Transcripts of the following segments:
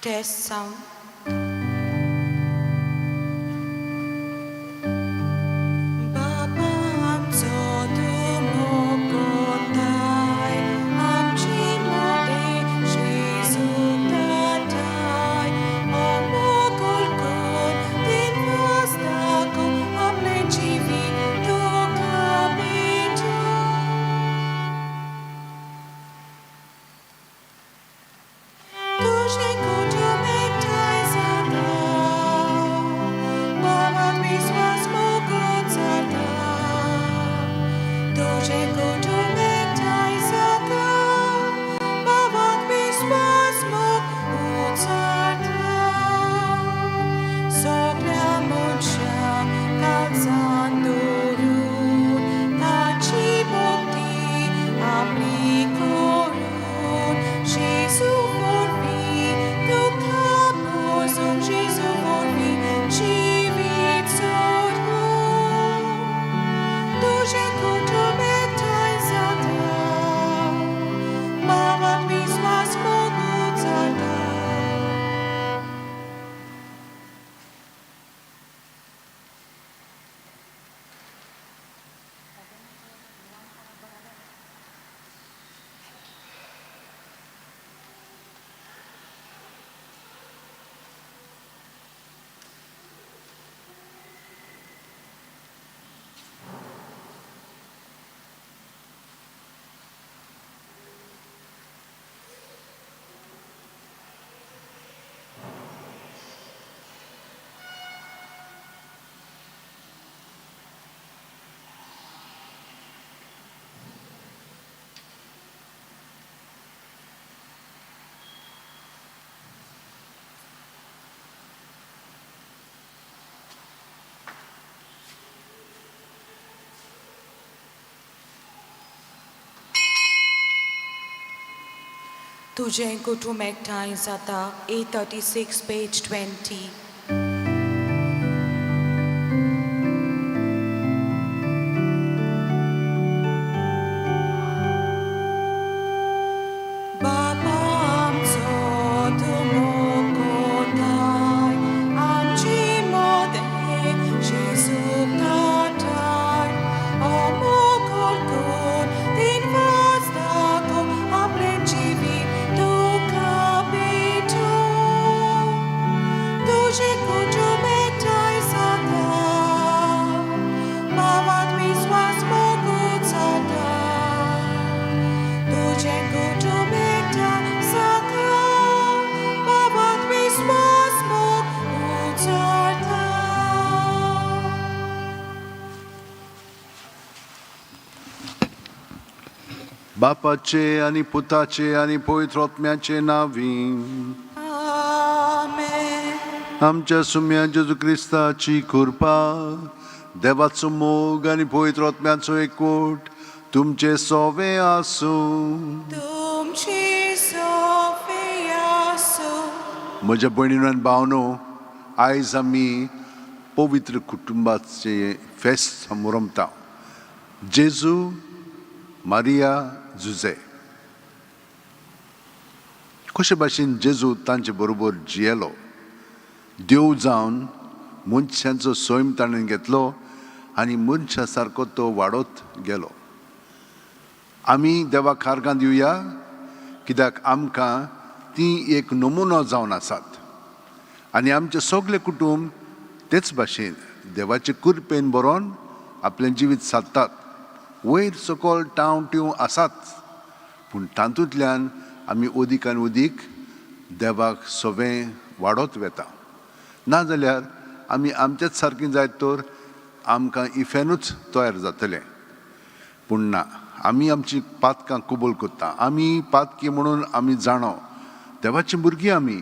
Test sound. बाबा आमचो तूं मोगोताय, आमची मोदें जेजू ताताय, हो मोगोल कोन तीन वाजताको आपलें जिवीत तुका भेटो. तुजें कुटुंब एकठांय जाता, बाबात विस्वास मोगून जाता. तुजें कुटुंब एकठांय जाता, बाबात विस्वास मोगून जाता. सगळ्या मनशांक काळजान धरून, ताची भक्ती आपली करून, जेजू वरवीं तुका पुजूंक, जेजू वरवीं जिवीत सोडून. तुजें कुटुंब एकठांय जाता, बाबात विस्वास मोगून जाता. तुजें कुटुंब एकठांय जाता, 836, page 20. बाबा आमचो तूं मोगोताय, आमची मोदें जेजू ताताय, हो मोगोल कोन तीन वाजताको आपलें जिवीत तुका भेटो. तुजें कुटुंब एकठांय जाता, बाबात विस्वास मोगून जाता. तुजें कुटुंब एकठांय जाता, बाबात विस्वास मोगून जाता. बापाचे आनी पुताचे आनी पवित्र आत्म्याचे नांवी. आमेन. आमच्या सुम्या जेजू क्रिस्ताची कृपा, देवाचो मोग आनी पवित्र आत्म्याचो एकवट तुमचे सोवे आसूं. तुमची सोफी आसूं. म्हज्या भयणीनो आनी भावनो, आयज आमी पवित्र कुटुंबाचे फेस्त मोरमता, जेजू, मारिया, जुजे. कशे भाशेन जेजू तांचे बरोबर जियेलो, देव जावन मनशांचो सैम ताणें घेतलो आनी मनशा सारको तो वाडत गेलो. आमी देवाक आर्गां दिवया, कित्याक आमकां ती एक नमुनो जावन आसात आनी आमचें सगलें कुटुंब तेच भाशेन देवाचे कृपेन बरोवन आपलें जिवीत सादतात. वयर सकयल टांव ट्यूं आसात, पूण तातूंतल्यान आमी अदीक आनी अदीक देवाक सवें वाडत वेता. नाजाल्यार आमी आमचेच सारकें जायत तर आमकां इफेनूच तयार जातलें. पूण ना, आमी आमची पातकां कबूल करता. आमी पातकी म्हणून आमी जाणो, देवाचीं भुरगीं आमी,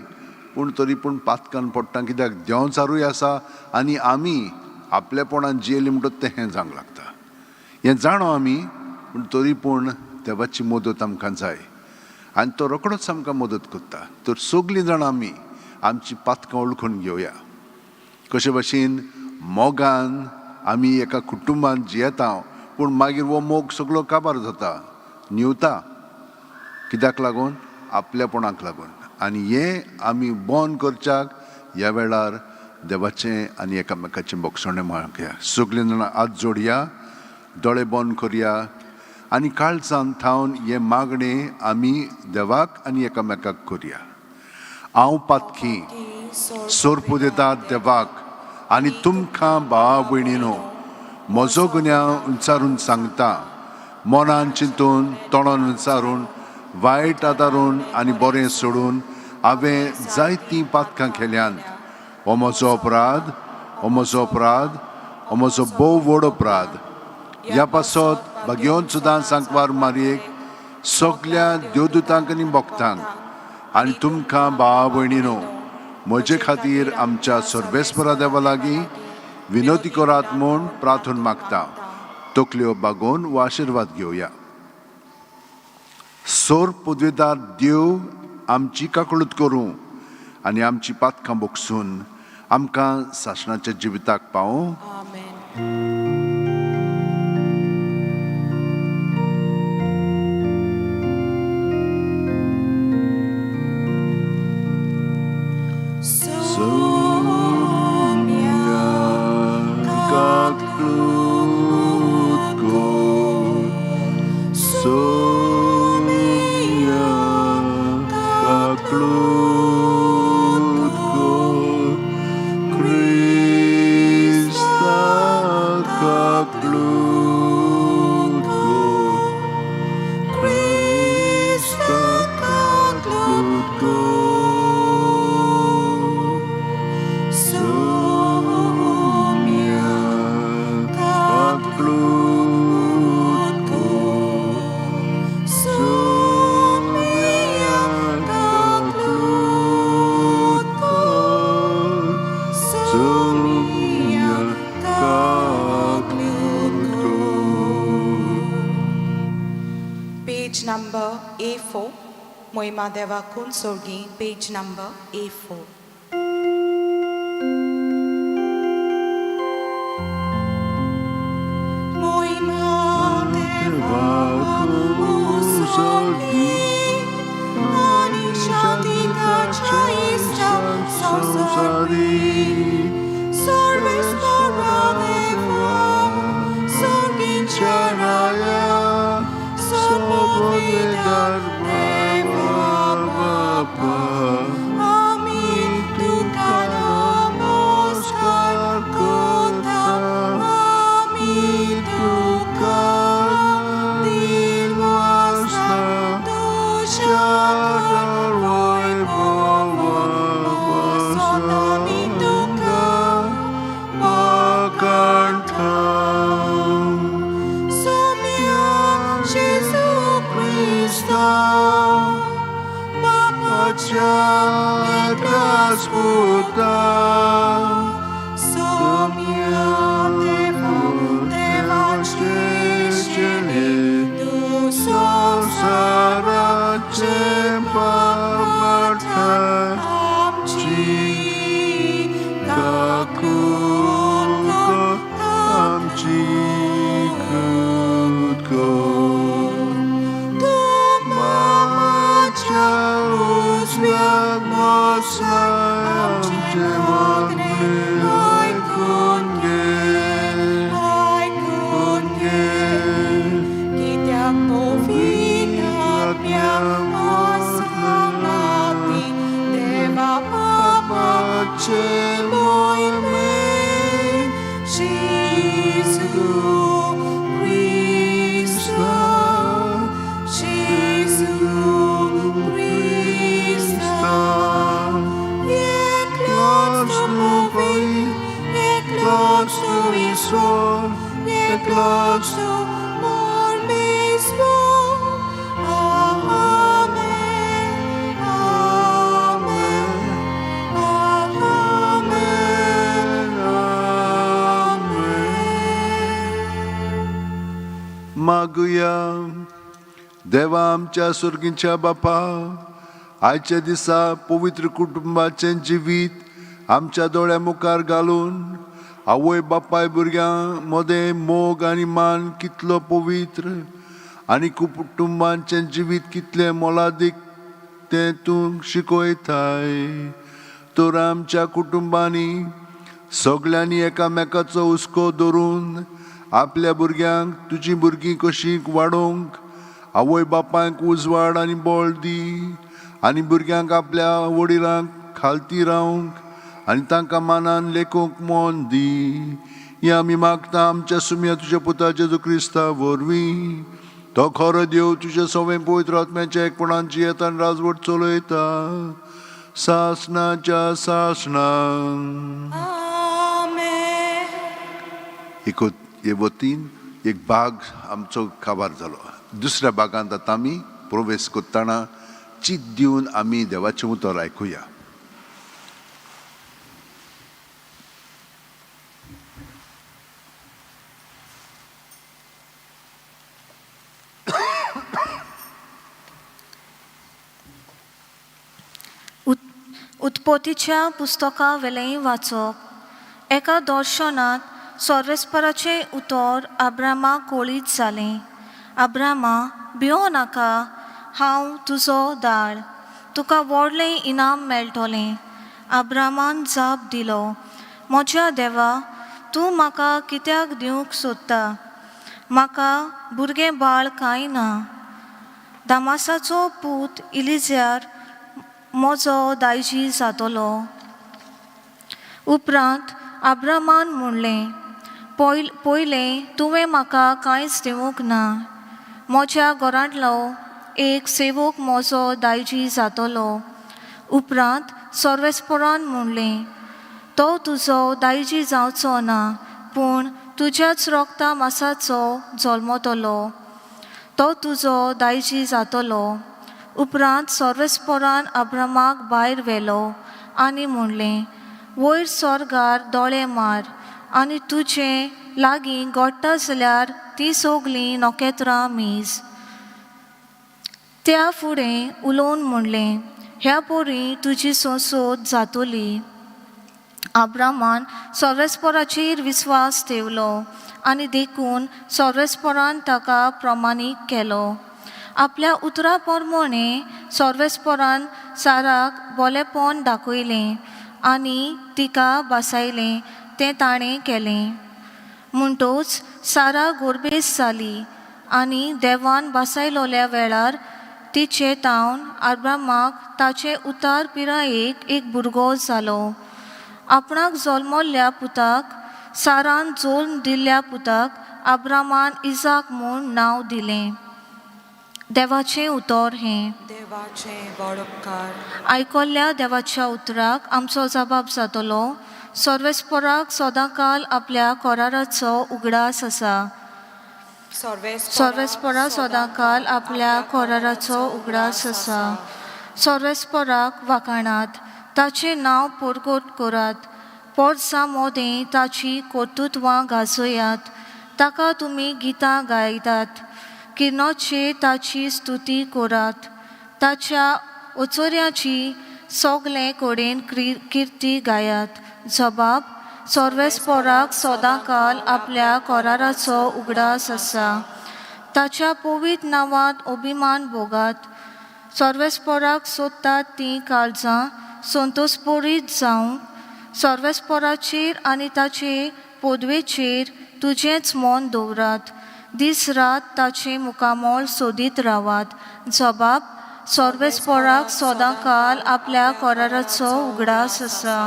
पूण तरी पूण पातकान पडटा, कित्याक देंवचारूय आसा आनी आमी आपलेपणान जियेली म्हणटच तें हें जावंक लागता. हें जाणो आमी, पूण तरी पूण देवाची मदत आमकां जाय आनी तो रोखडोच आमकां मदत करता. तर सगलीं जाणां आमी आमची पातकां वळखून घेवया. कशे भाशेन मोगान आमी एका कुटुंबान जियेता, पूण मागीर हो मोग सगलो काबार जाता, न्हिवता. कित्याक लागून? आपलेपणाक लागून. आनी हें आमी बंद करच्याक ह्या वेळार देवाचें आनी एकामेकाचें भोगसणें मागया. सगळीं जाणां हात जोडया, दोळे बंद करया आनी काळजान थावन हें मागणें आमी देवाक आनी एकामेकाक करया. हांव पातकी सोरपू दिता देवाक आनी तुमकां भावा भयणीनो म्हजो गुन्यांव उंचारून सांगता. मनान चिंतून, तोंडान उंचारून, वायट आदारून आनी बरें सोडून हांवें जायतीं पातकां केल्यांत. हो म्हजो अपराध, हो म्हजो अपराध, हो म्हजो भोव व्हड अपराध. ह्या पासत भाग्योन सुद्दां सांकवार मारयेक, सगल्या देवदूतांक आनी भक्तांक आनी तुमकां भावा भयणीनो म्हजे खातीर आमच्या सर्वेस्परा देवा लागीं विनोती करात म्हूण प्रार्थन मागता. तकल्यो बागोवन हो आशिर्वाद घेवया. सोर पदवेदार देव आमची काकळूत करूं आनी आमची पातकां बोगसून आमकां सासणाच्या जिविताक पावूं. Amen. Soumya काकळूत कर, सोम्या काकळूत कर, क्रिस्ता काकळूत कर, क्रिस्ता काकळूत कर. Soumya काकळूत कर, Soumya काकळूत कर, Soumya काकळूत कर. Page number A4. Moima Deva Kun Sorgi, page number A4. Moima Deva Kun Sorgi, Ani Shanti Chaista Sansari, Sarvesvara Deva, Sorgi Charaya, Sarvodidar Deva Bapa, Ami Tuka Namaskar Kota, Ami Tuka Dilwasta, Dushakar Vaibhava, Sotami Tuka Soumya Jesu Christa, Soumya Deva Deva Chishini, Tu Samsara Chempamata Amchi Kakut Amchi kut Jesus Christa, Amen, Amen, Amen, Amen. मागुया. देवा आमच्या सुर्गींच्या बापा, आयच्या दिसा पवित्र कुटुंबाचें जिवीत आमच्या दोळ्या मुखार घालून आवय बापाय भुरग्यां मदें मोग आनी मान कितलो पवित्र आनी कुटुंबांचें जिवीत कितलें मोलादीक तें तूं शिकयताय. तर आमच्या कुटुंबांनी सगल्यांनी एकामेकाचो हुस्को धरून आपल्या भुरग्यांक तुजीं भुरगीं कशीं वाडोवंक आवय बापायक उजवाड आनी बळ दी आनी भुरग्यांक आपल्या वडिलांक खालती रावंक आनी तांकां मानान लेखूंक मन दी. हें आमी मागता आमच्या सुम्या तुज्या पुता जेजू क्रिस्ता वरवीं. तो खरो देव तुज्या सवें पवित्र आत्म्याच्या एकपणान जियेता आनी राजवट चलयता सासणाच्या सासणां. आमेन. एक हे वतीन एक भाग आमचो काबार जालो. दुसऱ्या भागांत आतां आमी प्रवेश करतना चित दिवन आमी देवाचें उतर आयकुया. उत्पत्तीच्या पुस्तका वेलें वाचप. एका दर्शनांत सर्वेस्पराचें उतर आब्रामाक कळीत जालें. आब्रामा, भियो नाका, हांव तुजो दाळ, तुका व्हडलें इनाम मेळटलें. आब्रामान जाप दिलो, म्हज्या देवा, तूं म्हाका कित्याक दिवंक सोदता? म्हाका भुरगें बाळ कांय ना. दामासाचो पूत इलिझ्यार म्हजो दायजी जातलो. उपरांत आब्रामान म्हणलें, पयलें तुवें म्हाका कांयच दिवंक ना. म्हज्या घरांतलो एक सेवक म्हजो दायजी जातलो. उपरांत सर्वेस्परान म्हणलें, तो तुजो दायजी जावचो ना, पूण तुज्याच रोगता मासाचो जल्मतलो, तो तुजो दायजी जातलो. उपरांत सर्वेस्परान आब्रामाक भायर व्हेलो आनी म्हणलें, वयर स्वर्गार दोळे मार आनी तुजे लागीं घडटा जाल्यार तीं सगलीं नखेत्रां मीज. त्या फुडें उलोवन म्हणलें, ह्या पोरी तुजी संसद जातली. आब्रामान सर्वेस्पराचेर विस्वास ठेवलो आनी देखून सर्वेस्परान ताका प्रमाणीक केलो. आपल्या उतरा प्रमाणे सर्वेस्परान साराक बोलेपण दाखयलें आनी तिका बासायलें तें ताणें केलें. म्हणटोच सारा गोरबेस जाली आनी देवान बासायलोल्या वेळार तिचे तावन आब्रामाक ताचे उतार पिरायेक एक भुरगो जालो. आपणाक जल्मल्ल्या पुताक सारान जल्म दिल्ल्या पुताक आब्रामान इजाक म्हूण नांव दिलें. देवाचें उतर हें. देवाचें व्हड उपकार. आयकल्ल्या देवाच्या उतराक आमचो जबाब जातलो. सर्वेस्पराक सदांकाल आपल्या कराराचो उगडास आसा. सर्वेस्परा सदांकाल आपल्या कराराचो उगडास आसा. सर्वेस्पराक वाखाणात, ताचें नांव परगट करात, पोरसां मोदें ताची कर्तुत्वां गाजयात. ताका तुमी गितां गायतात, किर्णोचेर ताची स्तुती करात, ताच्या ओचोऱ्याची सगले कडेन किर्ती गायात. जबाब सर्वेस्पराक सदांकाल आपल्या कराराचो उगडास आसा. ताच्या पवित्र नांवांत अभिमान भोगात. सर्वेस्पराक सोदतात तीं काळजां संतोषपरीत जावं. सर्वेस्पराचेर आनी ताचे पदवेचेर तुजेंच मन दवरात. दीस रात ताचें मुखामळ सोदीत रावात. जबाब सर्वेस्पराक सदांकाल आपल्या कराराचो उगडास आसा.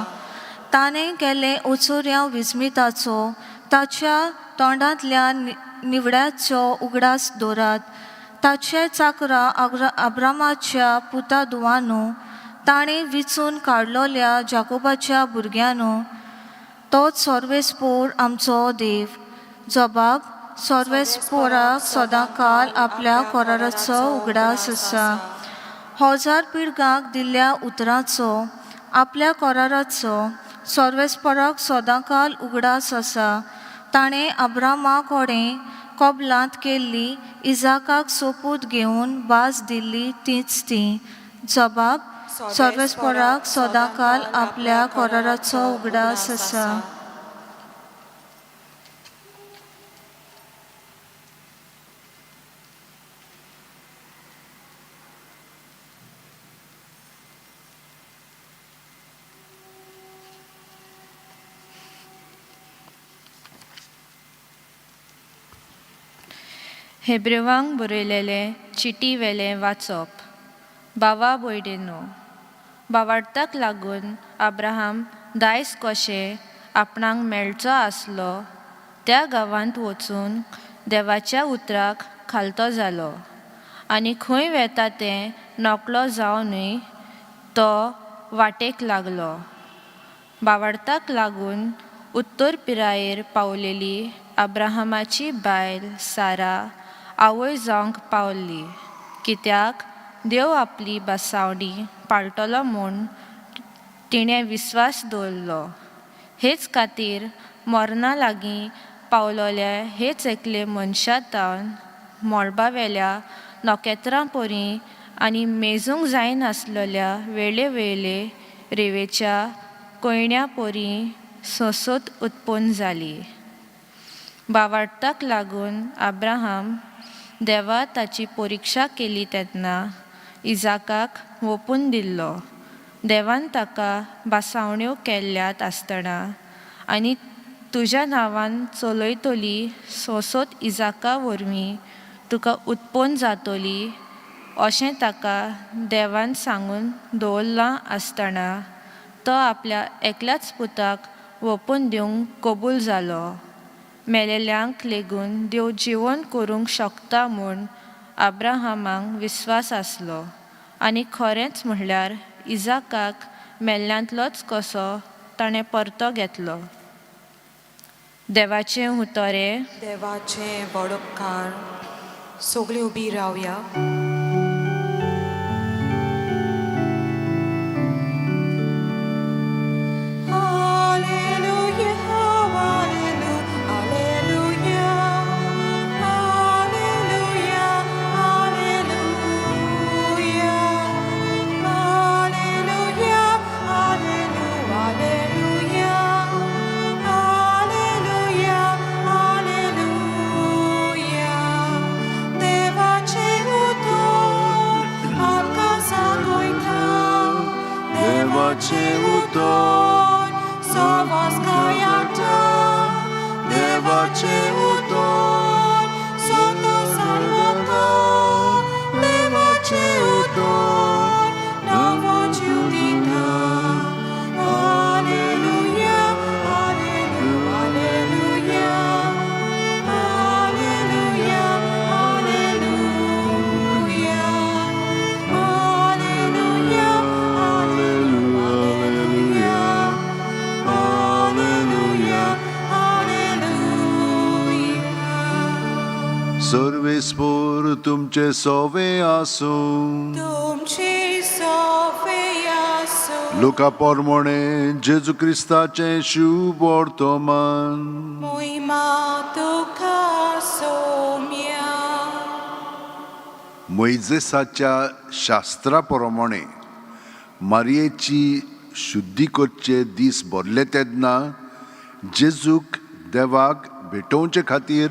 ताणें केल्लें ओचोऱ्या विस्मिताचो ताच्या तोंडांतल्या निवड्याचो उगडास दवरात. ताचे चाकरां आब्रामाच्या पुता दुवानो, ताणें विचून काडलोल्या जाकोबाच्या भुरग्यांनो, तोच सर्वेस्पोर आमचो देव. जबाब सर्वेस्पोराक सदांकाल आपल्या कराराचो उगडास आसा. हजार पिळगांक दिल्ल्या उतराचो आपल्या कराराचो सर्वेस्पराक सदांकाल उगडास आसा. ताणें आब्रामा कडेन कबलांत केल्ली, इजाकाक सोपूत घेवन भास दिल्ली तीच ती. जबाब सर्वेस्पराक सदांकाल आपल्या कराराचो उगडास आसा. हेब्रेवांक बरयलेलें चिटी वेलें वाचप. भावा भयणींनो, भावार्ताक लागून अब्राहम दायज कशें आपणाक मेळचो आसलो त्या गांवांत वचूंक देवाच्या उतराक खालतो जालो आनी खंय वेता तें नकळो जावनूय तो वाटेक लागलो. भावार्ताक लागून उत्तर पिरायेर पावलेली अब्राहमाची बायल सारा आवय जावंक पावली, कित्याक देव आपली बसावणी पाळटलो म्हूण तिणें विस्वास दवरलो. हेच खातीर मरणा लागीं पावलोल्या हेच एकले मनशा तावन मळबावेल्या नखेत्रां परी आनी मेजूंक जायनासलेल्या वेळे वेले रेवेच्या कोयण्या परी सोंसत उत्पन्न जाली. भावार्ताक लागून अब्राहम देवा ताची परिक्षा केली तेन्ना इजाकाक वोपून दिल्लो. देवान ताका भासावण्यो केल्ल्यात आसतना आनी तुज्या नांवान चलयतली सोंसत इजाका वरवीं तुका उत्पन्न जातली अशें ताका देवान सांगून दवरलां आसतना तो आपल्या एकल्याच पुताक वोपून दिवंक कबूल जालो. मेलेल्यांक लेगून देव जिवन करूंक शकता म्हूण अब्राहमाक विस्वास आसलो आनी खरेंच म्हणल्यार इजाकाक मेल्ल्यांतलोच कसो ताणें परतो घेतलो. देवाचें उतरें. देवाचें व्हड उपकार. सगळीं उबी रावया. Hallelujah, hallelujah, hallelujah, hallelujah, hallelujah, hallelujah, hallelujah, hallelujah. देवाचें उतर आमकां सांगयता, देवाचें उतर सवासकायाता, देवाचें उतर सोतो सांगता, देवाचें उतर नवो जीव दिता. Hallelujah, hallelujah, hallelujah, hallelujah, hallelujah, hallelujah, hallelujah, hallelujah. सर्वेस्पोर तुमचे सोवे आसूं. तुमचे सोफे आसूं. लुका पोरमोणे जेजू क्रिस्ताचें शुभ वर्तमान. मोहिमा तुका सोम्या. मोयजेसाच्या शास्त्रा प्रमाणे मारयेची शुद्धी करचे दीस भरले तेन्ना जेजूक देवाक भेटोवचे खातीर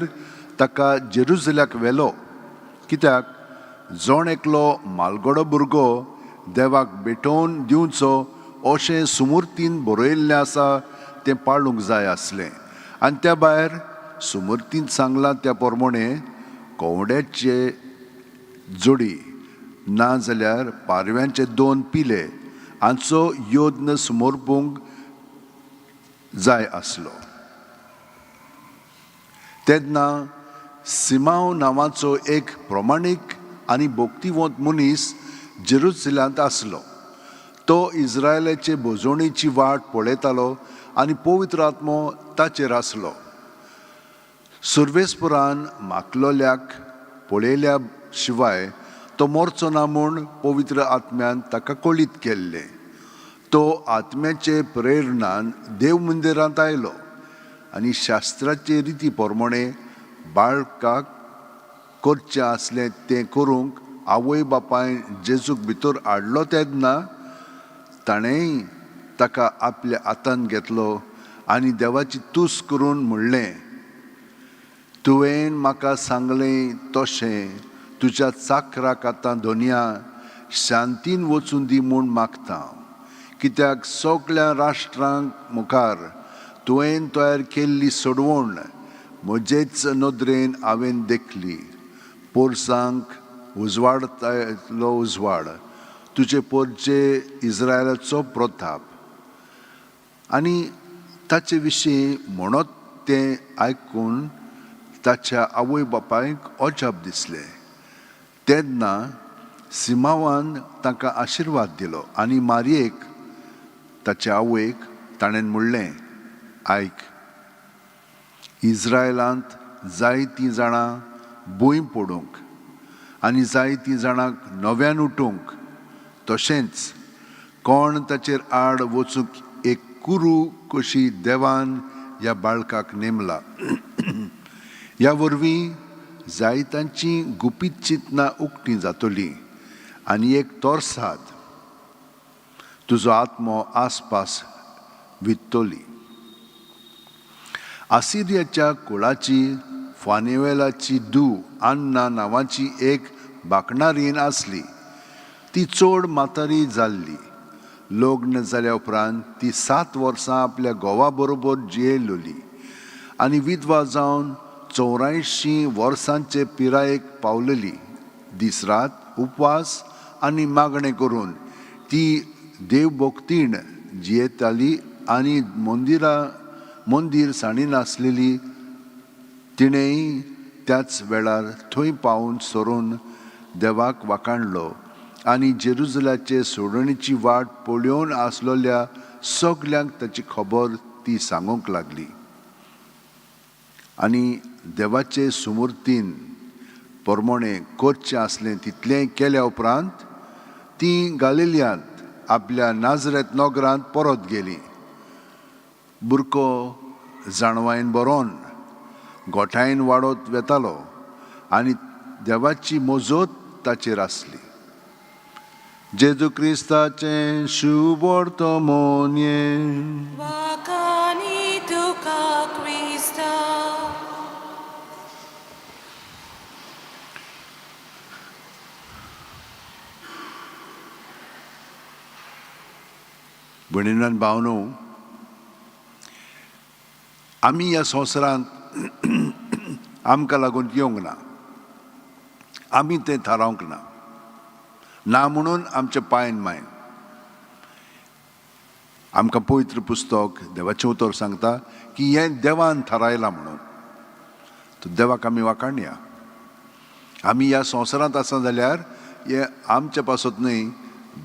ताका जेरुजल्याक व्हेलो, कित्याक जण एकलो मालगडो भुरगो देवाक भेटोवन दिवचो अशें सुमुर्तीन बरयल्लें आसा तें पाळूंक जाय आसलें. आनी त्या भायर सुमुर्तीन सांगलां त्या प्रमाणे कोवड्याचे जोडी ना जाल्यार पारव्यांचे दोन पिले हांचो यत्न समर्पूंक जाय आसलो. तेन्ना सिमांव नांवाचो एक प्रमाणीक आनी भक्तिवंत मनीस जेरुजलेमांत आसलो. तो इस्रायलाचे भोजवणेची वाट पळयतालो आनी पवित्र आत्मो ताचेर आसलो. सुर्वेस्पुरान माकलोल्याक पळयल्या शिवाय तो मरचो ना म्हूण पवित्र आत्म्यान ताका कळीत केल्लें. तो आत्म्याचे प्रेरणान देव मंदिरांत आयलो आनी शास्त्राचे रिती प्रमाणे बाळकाक करचें आसलें तें करूंक आवय बापायन जेजूक भितर हाडलो तेन्ना ताणेंय ताका आपल्या हातान घेतलो आनी देवाची तूस करून म्हणलें, तुवें म्हाका सांगलें तशें तुज्या चाकराक आतां धोनया शांतीन वचून दी म्हूण मागता, कित्याक सगळ्या राष्ट्रांक मुखार तुवें तयार केल्ली सोडवण म्हजेच नदरेन हांवें देखली. पोरसांक उजवाडतलो उजवाड, तुजे पोरचे इस्रायलाचो प्रताप. आनी ताचे विशीं म्हणत तें आयकून ताच्या आवय बापायक अजाप दिसलें. तेन्ना सिमांवान तांकां आशिर्वाद दिलो आनी मारयेक ताचे आवयक ताणें म्हणलें, आयक, इस्रायलांत जायतीं जाणां भूंय पडूंक आनी जायतीं जाणांक नव्यान उठूंक, तशेंच कोण ताचेर आड वचूंक एक कुरू कशी देवान ह्या बाळकाक नेमला. ह्या वरवीं जायतांची गुपीत चिंतनां उक्तीं जातलीं आनी एक तोरसाद तुजो आत्मो आसपास वित्तली. आसिरियाच्या कुळाची फानेवेलाची धूव अन्ना नांवाची एक बाकणारीन आसली. ती चड म्हातारी जाल्ली. लग्न जाल्या उपरांत ती 7 वर्सां आपल्या घोवा बरोबर जियेलोली आनी विधवा जावन 84 वर्सांचे पिरायेक पावलेली. दीस रात उपवास आनी मागणें करून ती देवभक्तीण जियेताली आनी मंदीर साणीनासलेली. तिणेंय त्याच वेळार थंय पावून सरून देवाक वाखाणलो आनी जेरुजलाचे सोडणीची वाट पळोवन आसलेल्या सगल्यांक ताची खबर ती सांगूंक लागली. आनी देवाचे सुमूर्तीन परमणें करचें आसलें तितलें केल्या उपरांत ती गालिलियांत आपल्या नाजरेत नगरांत परत गेली. बुरको जाणवायन बरोवन गोठायन वाडत वेतालो आनी देवाची मजत ताचेर आसली. जेजू क्रिस्ताचें शुभवर्तमोन्ये. वाखाणी तुका क्रिस्ता. भयणीन आनी भावनो, आमी ह्या संवसारांत आमकां लागून येवंक ना, आमी तें थारावंक ना, ना म्हणून आमच्या पायन मायन. आमकां पवित्र पुस्तक देवाचें उतर सांगता की हें देवान थारायलां म्हणून. तर देवाक आमी वाखाणया. आमी ह्या संवसारांत आसा जाल्यार हें आमच्या पासत न्हय,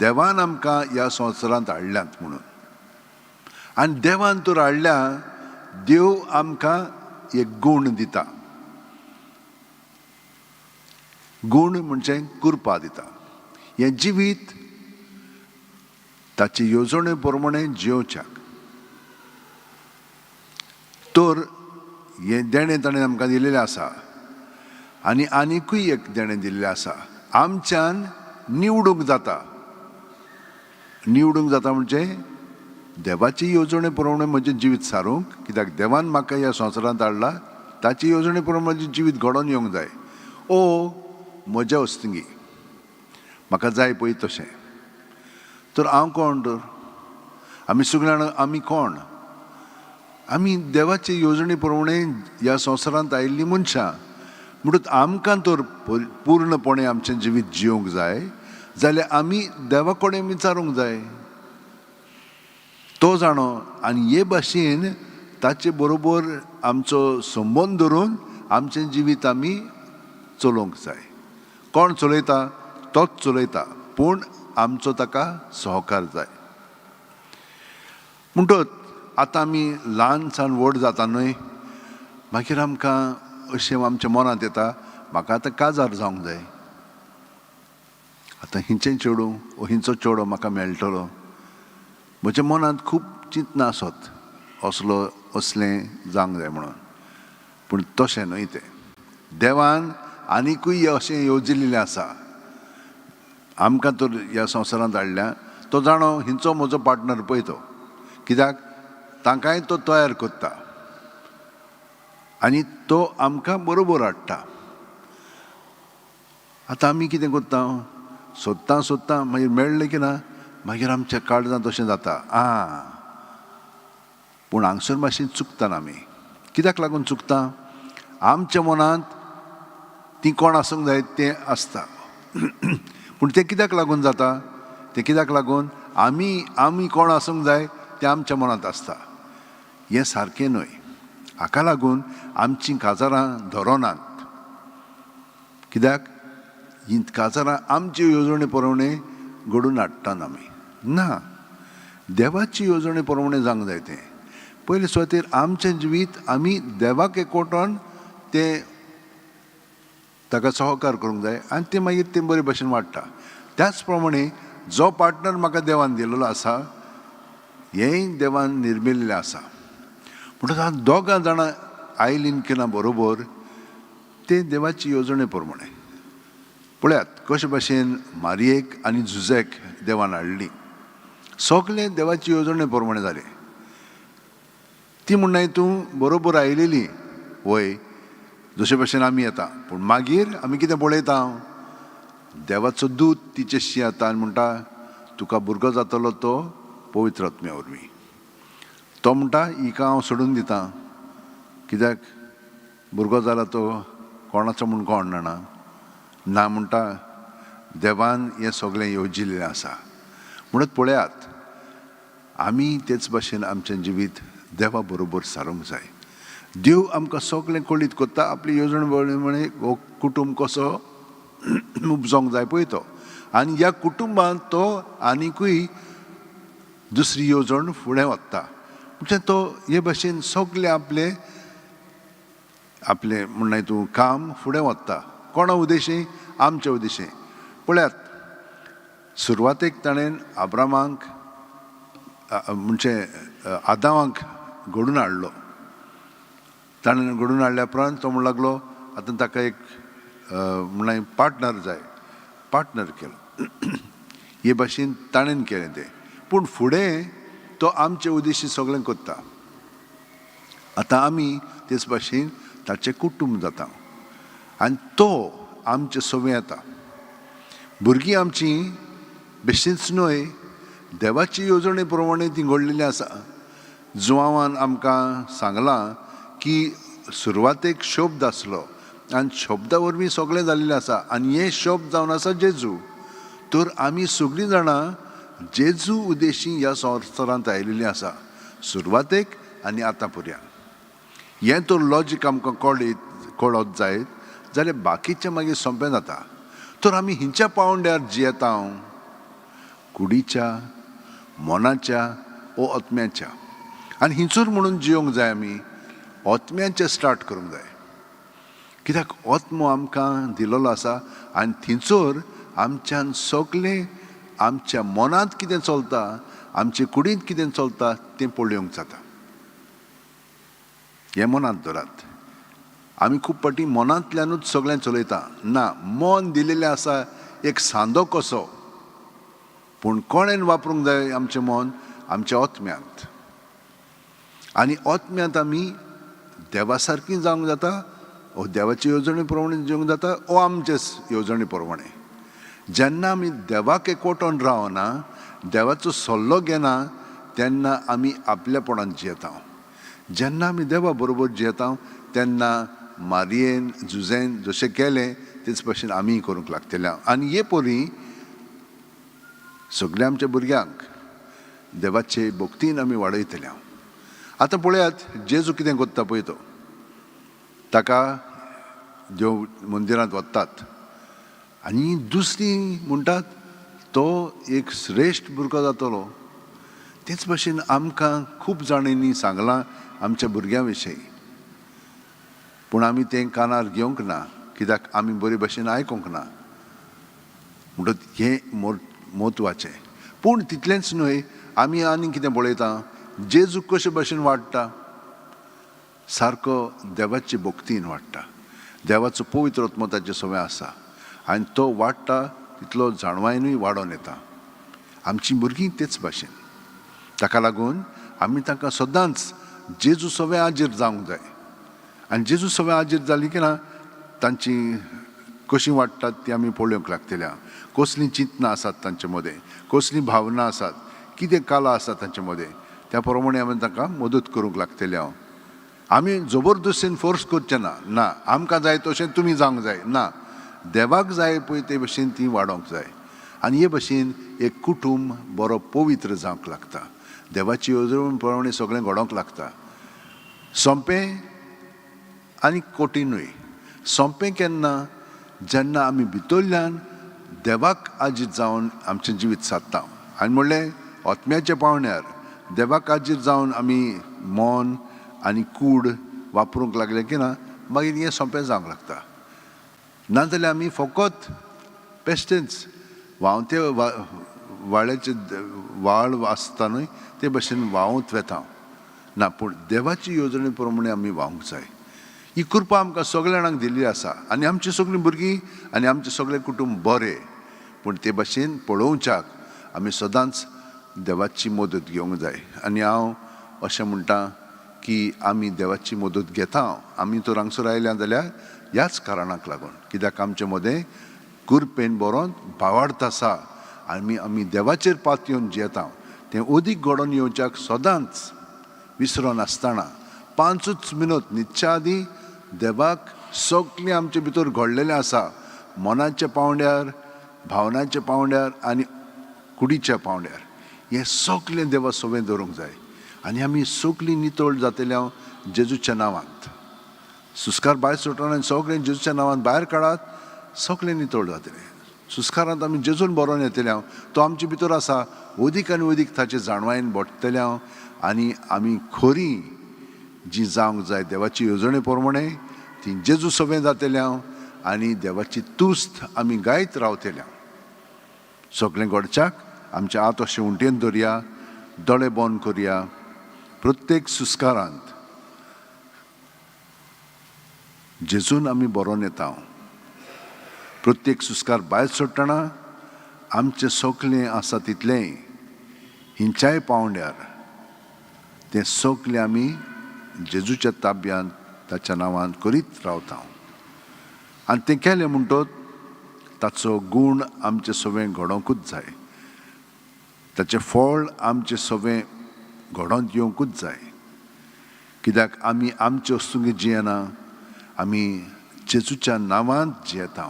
देवान आमकां ह्या संवसारांत हाडल्यात म्हणून. आनी देवान तर हाडल्या, देव आमकां एक गूण दिता. गूण म्हणजे कृपा दिता. हें जिवीत ताचे येवजणे प्रमाणे जियोवच्याक. तर हें देणें ताणें आमकां दिलेलें आसा आनी आनिकूय एक देणें दिल्लें आसा. आमच्यान निवडूंक जाता. निवडूंक जाता म्हणजे देवाची येवजणे प्रमाणे म्हजें जिवीत सारूंक, कित्याक देवान म्हाका ह्या संवसारांत हाडला, ताची येवजणे प्रमाणे म्हजें जिवीत घडोवन येवंक जाय. ओ म्हज्या वस्तुंगी म्हाका जाय पळय तशें. तर हांव कोण? तर आमी सगळीं जाणां आमी कोण? आमी देवाचे येवजणे प्रमाणे ह्या संवसारांत आयिल्लीं मनशां. म्हणटूच आमकां तर पूर्णपणे आमचें जिवीत जियोंक जाय जाल्यार आमी देवा कडेन विचारूंक जाय. तो जाणो आनी हे भाशेन ताचे बरोबर आमचो संबंद धरून आमचें जिवीत आमी चलोवंक जाय. कोण चलयता? तोच चलयता, पूण आमचो ताका सहकार जाय. म्हणटच आतां आमी ल्हान सान व्हड जाता न्हय, मागीर आमकां अशें आमच्या मनांत येता, म्हाका आतां काजार जावंक जाय, आतां हिंचें चेडूं ओ हिंचो चेडो म्हाका मेळटलो. म्हज्या मनांत खूब चिंतनां आसत असलो असलें जावंक जाय म्हणून. पूण तशें न्हय तें. देवान आनिकूय अशें येवजिल्लें आसा. आमकां तर ह्या संवसारांत हाडल्या, तो जाणो हिंचो म्हजो पार्टनर पळय तो, कित्याक तांकांय तो तयार करता आनी तो आमकां बरोबर हाडटा. आतां आमी कितें करता? सोदता सोदता मागीर मेळ्ळें की ना, मागीर आमच्या काळजांत अशें जाता, आं पूण हांगसर मातशें चुकता आमी. कित्याक लागून चुकता? आमच्या मनांत ती कोण आसूंक जाय तें आसता. पूण तें कित्याक लागून जाता? तें कित्याक लागून आमी आमी कोण आसूंक जाय तें आमच्या मनांत आसता. हें सारकें न्हय. हाका लागून आमचीं काजारां धरोनात. कित्याक हीं काजारां आमचे येवजणे प्रमाणे घडोवन हाडटात आमी. ना, देवाची येवजणे प्रमाणे जावंक जाय तें. पयले सुवातेर आमचें जिवीत आमी देवाक एकवटोन तें ताका सहकार करूंक जाय आनी तें मागीर तें बरे भशेन वाडटा. त्याच प्रमाणे जो पार्टनर म्हाका देवान दिलेलो आसा, हेंय देवान निर्मिल्लें आसा. म्हणटकच आतां दोगां जाणां आयलीं की ना बरोबर, तें देवाची येवजणे प्रमाणे. पळयात कशे भाशेन मारयेक आनी जुझेक देवान हाडली. सगळें देवाची येवजणे प्रमाणे जालें. ती म्हणनाय तूं बरोबर आयलेली वय, जशे भाशेन आमी येता. पूण मागीर आमी कितें पळयता? देवाचो दूत तिचेशी येता आनी म्हणटा, तुका भुरगो जातलो तो पवित्र आत्म्या वरवीं. तो म्हणटा, हिका हांव सोडून दिता, कित्याक भुरगो जाला तो कोणाचो म्हूण कोण जाणा. ना म्हणटा, देवान हें सगळें येवजिल्लें आसा. म्हणत पळयात, आमी तेच भाशेन आमचें जिवीत देवा बरोबर सारूंक जाय. देव आमकां सगळें कळीत करता. आपली येवजण प्रमाणे हो कुटूंब कसो उपजोंक जाय पळय तो, आनी ह्या कुटुंबांत तो आनिकूय दुसरी येवजण फुडें वता. म्हणजे तो हे भाशेन सगळें आपलें आपलें म्हणनाय तूं काम फुडें वता. कोणा उद्देशी? आमच्या उद्देशी. पळयात, सुरवातेक ताणें आब्रामाक म्हणजे आदावाक घडून हाडलो. ताणें घडून हाडल्या उपरांत तो म्हण लागलो, आतां ताका एक म्हणल्यार पार्टनर जाय. पार्टनर केलो. हे भाशेन ताणें केलें तें. पूण फुडें तो आमचे उद्देशी सगळें करता. आतां आमी तेच भाशेन ताचें कुटूंब जाता आनी तो आमचे सवे येता. भुरगीं आमची बेश्टीच न्हय, देवाची येवजणे प्रमाणे ती घडलेली आसा. जुवांवान आमकां सांगलां की सुरवातेक शब्द आसलो आनी शब्दा वरवीं सगळें जाल्लें आसा, आनी हे शब्द जावन आसा जेजू. तर आमी सगळीं जाणां जेजू उद्देशी ह्या संवसारांत आयिल्लीं आसा, सुरवातेक आनी आतां पर्यंत. हें तर लॉजीक आमकां कळत जायत जाल्यार बाकीचें मागीर सोंपें जाता. तर आमी हिंच्या पावंड्यार जियेता, कुडीच्या, मनाच्या ओ आत्म्याच्या. आनी हिंचूर म्हणून जियोंक जाय आमी आत्म्याचें स्टार्ट करूंक जाय. कित्याक आत्मो आमकां दिलेलो आसा आनी थिंचोर आमच्यान सगळें आमच्या मनांत कितें चलता, आमचे कुडींत कितें चलता तें पळोवंक जाता. हें मनांत धरात. आमी खूब फावटी मनांतल्यानूच सगळें चलयता. ना, मन दिलेलें आसा एक सांदो कसो, पूण कोणेन वापरूंक जाय आमचें मन? आमच्या आत्म्यांत. आनी आत्म्यांत आमी देवा सारकी जावंक जाता, ओ देवाचे येवजणे प्रमाणे जिवंक जाता, ओ आमचे येवजणे प्रमाणे. जेन्ना आमी देवाक एकवटोन रावना, देवाचो सल्लो घेना, तेन्ना आमी आपल्यापणान जियेता. जेन्ना आमी देवा बरोबर जियेता तेन्ना मारयेन जुझेन जशें केलें तेच भशेन आमीय करूंक लागतले. आनी हे परी सगल्या आमच्या भुरग्यांक देवाचे भक्तीन आमी वाडयतले. आतां पळयात जेजू कितें करता पळय तो. ताका देव मंदिरांत वतात आनी दुसरी म्हणटात तो एक श्रेश्ठ भुरगो जातलो. तेच भशेन आमकां खूब जाणांनी सांगलां आमच्या भुरग्यां विशीं, पूण आमी तें कानार घेवंक ना, कित्याक आमी बरे भशेन आयकूंक ना. म्हणटच हें म्हत्वाचें. पूण तितलेंच न्हय, आमी आनी कितें पळयता, जेजू कशे भशेन वाडटा, सारको देवाचे भक्तीन वाडटा. देवाचो पवित्र आत्मो ताचे सवंय आसा आनी तो वाडटा तितलो जाणवायनूय वाडोन येता. आमचीं भुरगीं तेच भाशेन. ताका लागून आमी तांकां सदांच जेजू सवंय आजीर जावंक जाय. आनी जेजू सवंय आजीर जाली की ना, तांची कशीं वाडटात ती आमी पळोवंक लागतल्या. कसलीं चिंतनां आसात तांचे मदें, कसलीं भावना आसात, कितें कला आसा तांचे मदें, त्या प्रमाणे आमी तांकां मदत करूंक लागतले. हांव आमी जबरदस्तीन फोर्स करचे ना, ना आमकां जाय तशें तुमी जावंक जाय ना, देवाक जाय पळय ते भशेन ती वाडोवंक जाय. आनी हे भशेन एक कुटूंब बरो पवित्र जावंक लागता, देवाची येवजण प्रमाणे सगळें घडोवंक लागता. सोंपें आनी कठीणूय. सोंपें केन्ना? जेन्ना आमी भितरल्यान देवाक आजीत जावन आमचें जिवीत सादता. आनी म्हणलें आत्म्याच्या पावण्यार देवाक आजीत जावन आमी मन आनी कूड वापरूंक लागले की ना, मागीर हें सोंपें जावंक लागता. नाजाल्यार आमी फकत बेश्टेंच व्हांवते वाळ्याचे व्हाळ आसता न्हय ते भशेन व्हांवत वेता ना, पूण देवाची येवजणे प्रमाणे आमी व्हांवंक जाय. ही कृपा आमकां सगल्या जाणांक दिल्ली आसा आनी आमची सगळीं भुरगीं आनी आमचें सगळें कुटूंब बरें, पूण ते भशेन पळोवच्याक आमी सदांच देवाची मदत घेवंक जाय. आनी हांव अशें म्हणटा की आमी देवाची मदत घेता. आमी तर हांगसर आयल्या जाल्यार ह्याच कारणाक लागून, कित्याक आमचे मदें कृपेन बरोवन भावार्थ आसा आनी आमी देवाचेर पातयेवन जियेता. तें अदीक घडोवन येवच्याक सदांच विसरो नासतना 5 मिनट न्हिदच्या आदीं देवाक सगळें आमचे भितर घडलेलें आसा, मनाच्या पावंड्यार, भावनाच्या पावंड्यार आनी कुडीच्या पावंड्यार, हें सगळें देवा सवें दवरूंक जाय. आनी आमी सगळीं नितळ जातले हांव जेजूच्या नांवांत. सुस्कार भायर सुटना आनी सगळें जेजूच्या नांवांत भायर काडात, सगळें नितळ जातलें. सुस्कारांत आमी जेजून बरोवन येतले हांव, तो आमचे भितर आसा, अदीक आनी अदीक ताचे जाणवायेन बोडटले हांव. आनी आमी खरी जी जावंक जाय देवाची येवजणे प्रमाणे ती जेजू सवें जातले हांव आनी देवाची तुस्त आमी गायत रावतले हांव. सगळें घडच्याक आमचे हात अशें उंटयेन दवरया, दोळे बंद करया. प्रत्येक सुस्कारांत जेजून आमी बरोवन येता. प्रत्येक सुस्कार भायर सोडटना आमचें सगळें आसा तितलेंय हिंच्याय पावंड्यार तें सगळें आमी जेजूच्या ताब्यांत ताच्या नांवान करीत रावता. आनी तें केलें म्हणटत ताचो गूण आमचें सवें घडोवंकूच जाय, ताचें फळ आमचें सवें घडोवन येवंकूच जाय. कित्याक आमी आमचे वस्तूंक जियेना, आमी जेजूच्या नांवांत जियेता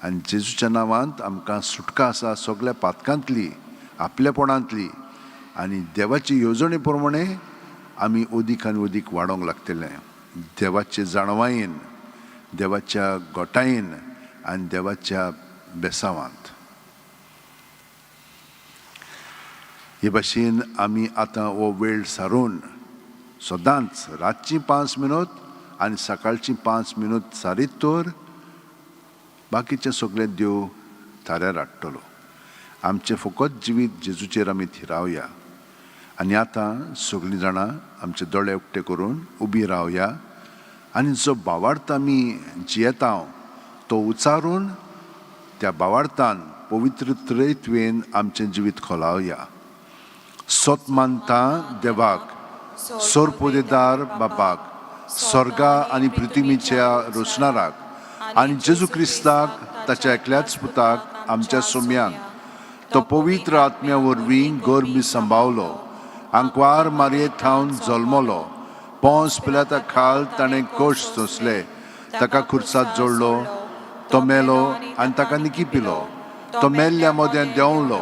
आनी जेजूच्या नांवांत आमकां सुटका आसा सगळ्या पातकांतली, आपलेपणांतली. आनी देवाची येवजणे प्रमाणे आमी अदीक आनी अदीक वाडोवंक लागतले, देवाचे जाणवायेन, देवाच्या गोटायेन आनी देवाच्या बेसावांत. हे भाशेन आमी आतां हो वेळ सारून सदांच रातची 5 मिनट आनी सकाळची 5 मिनट सारीत तर बाकीचें सगळें देव थाऱ्यार हाडटलो. आमचें फकत जिवीत जेजूचेर आमी थिरावया. आनी आतां सगळीं जाणां आमचे दोळे उक्ते करून उबी रावया आनी जो भावार्थ आमी जियेता तो उचारून त्या भावार्थान पवित्र त्रैत्वेन आमचें जिवीत खोलावया. सोत मानता देवाक, सोरपोदेदार बापाक, स्वर्गा आनी पृथ्वीच्या रोसणाराक आनी जेजू क्रिस्ताक ताच्या एकल्याच पुताक आमच्या सोम्यांक, तो पवित्र आत्म्या वरवीं गर्मी सांबावलो, आंकवार मारये थावन जल्मलो, पोंस पिलाता खाल ताणें कोश सोंसले, ताका खुर्सात जोडलो, तो मेलो आनी ताका निकी पिलो, तो मेल्ल्या मदें देंवलो,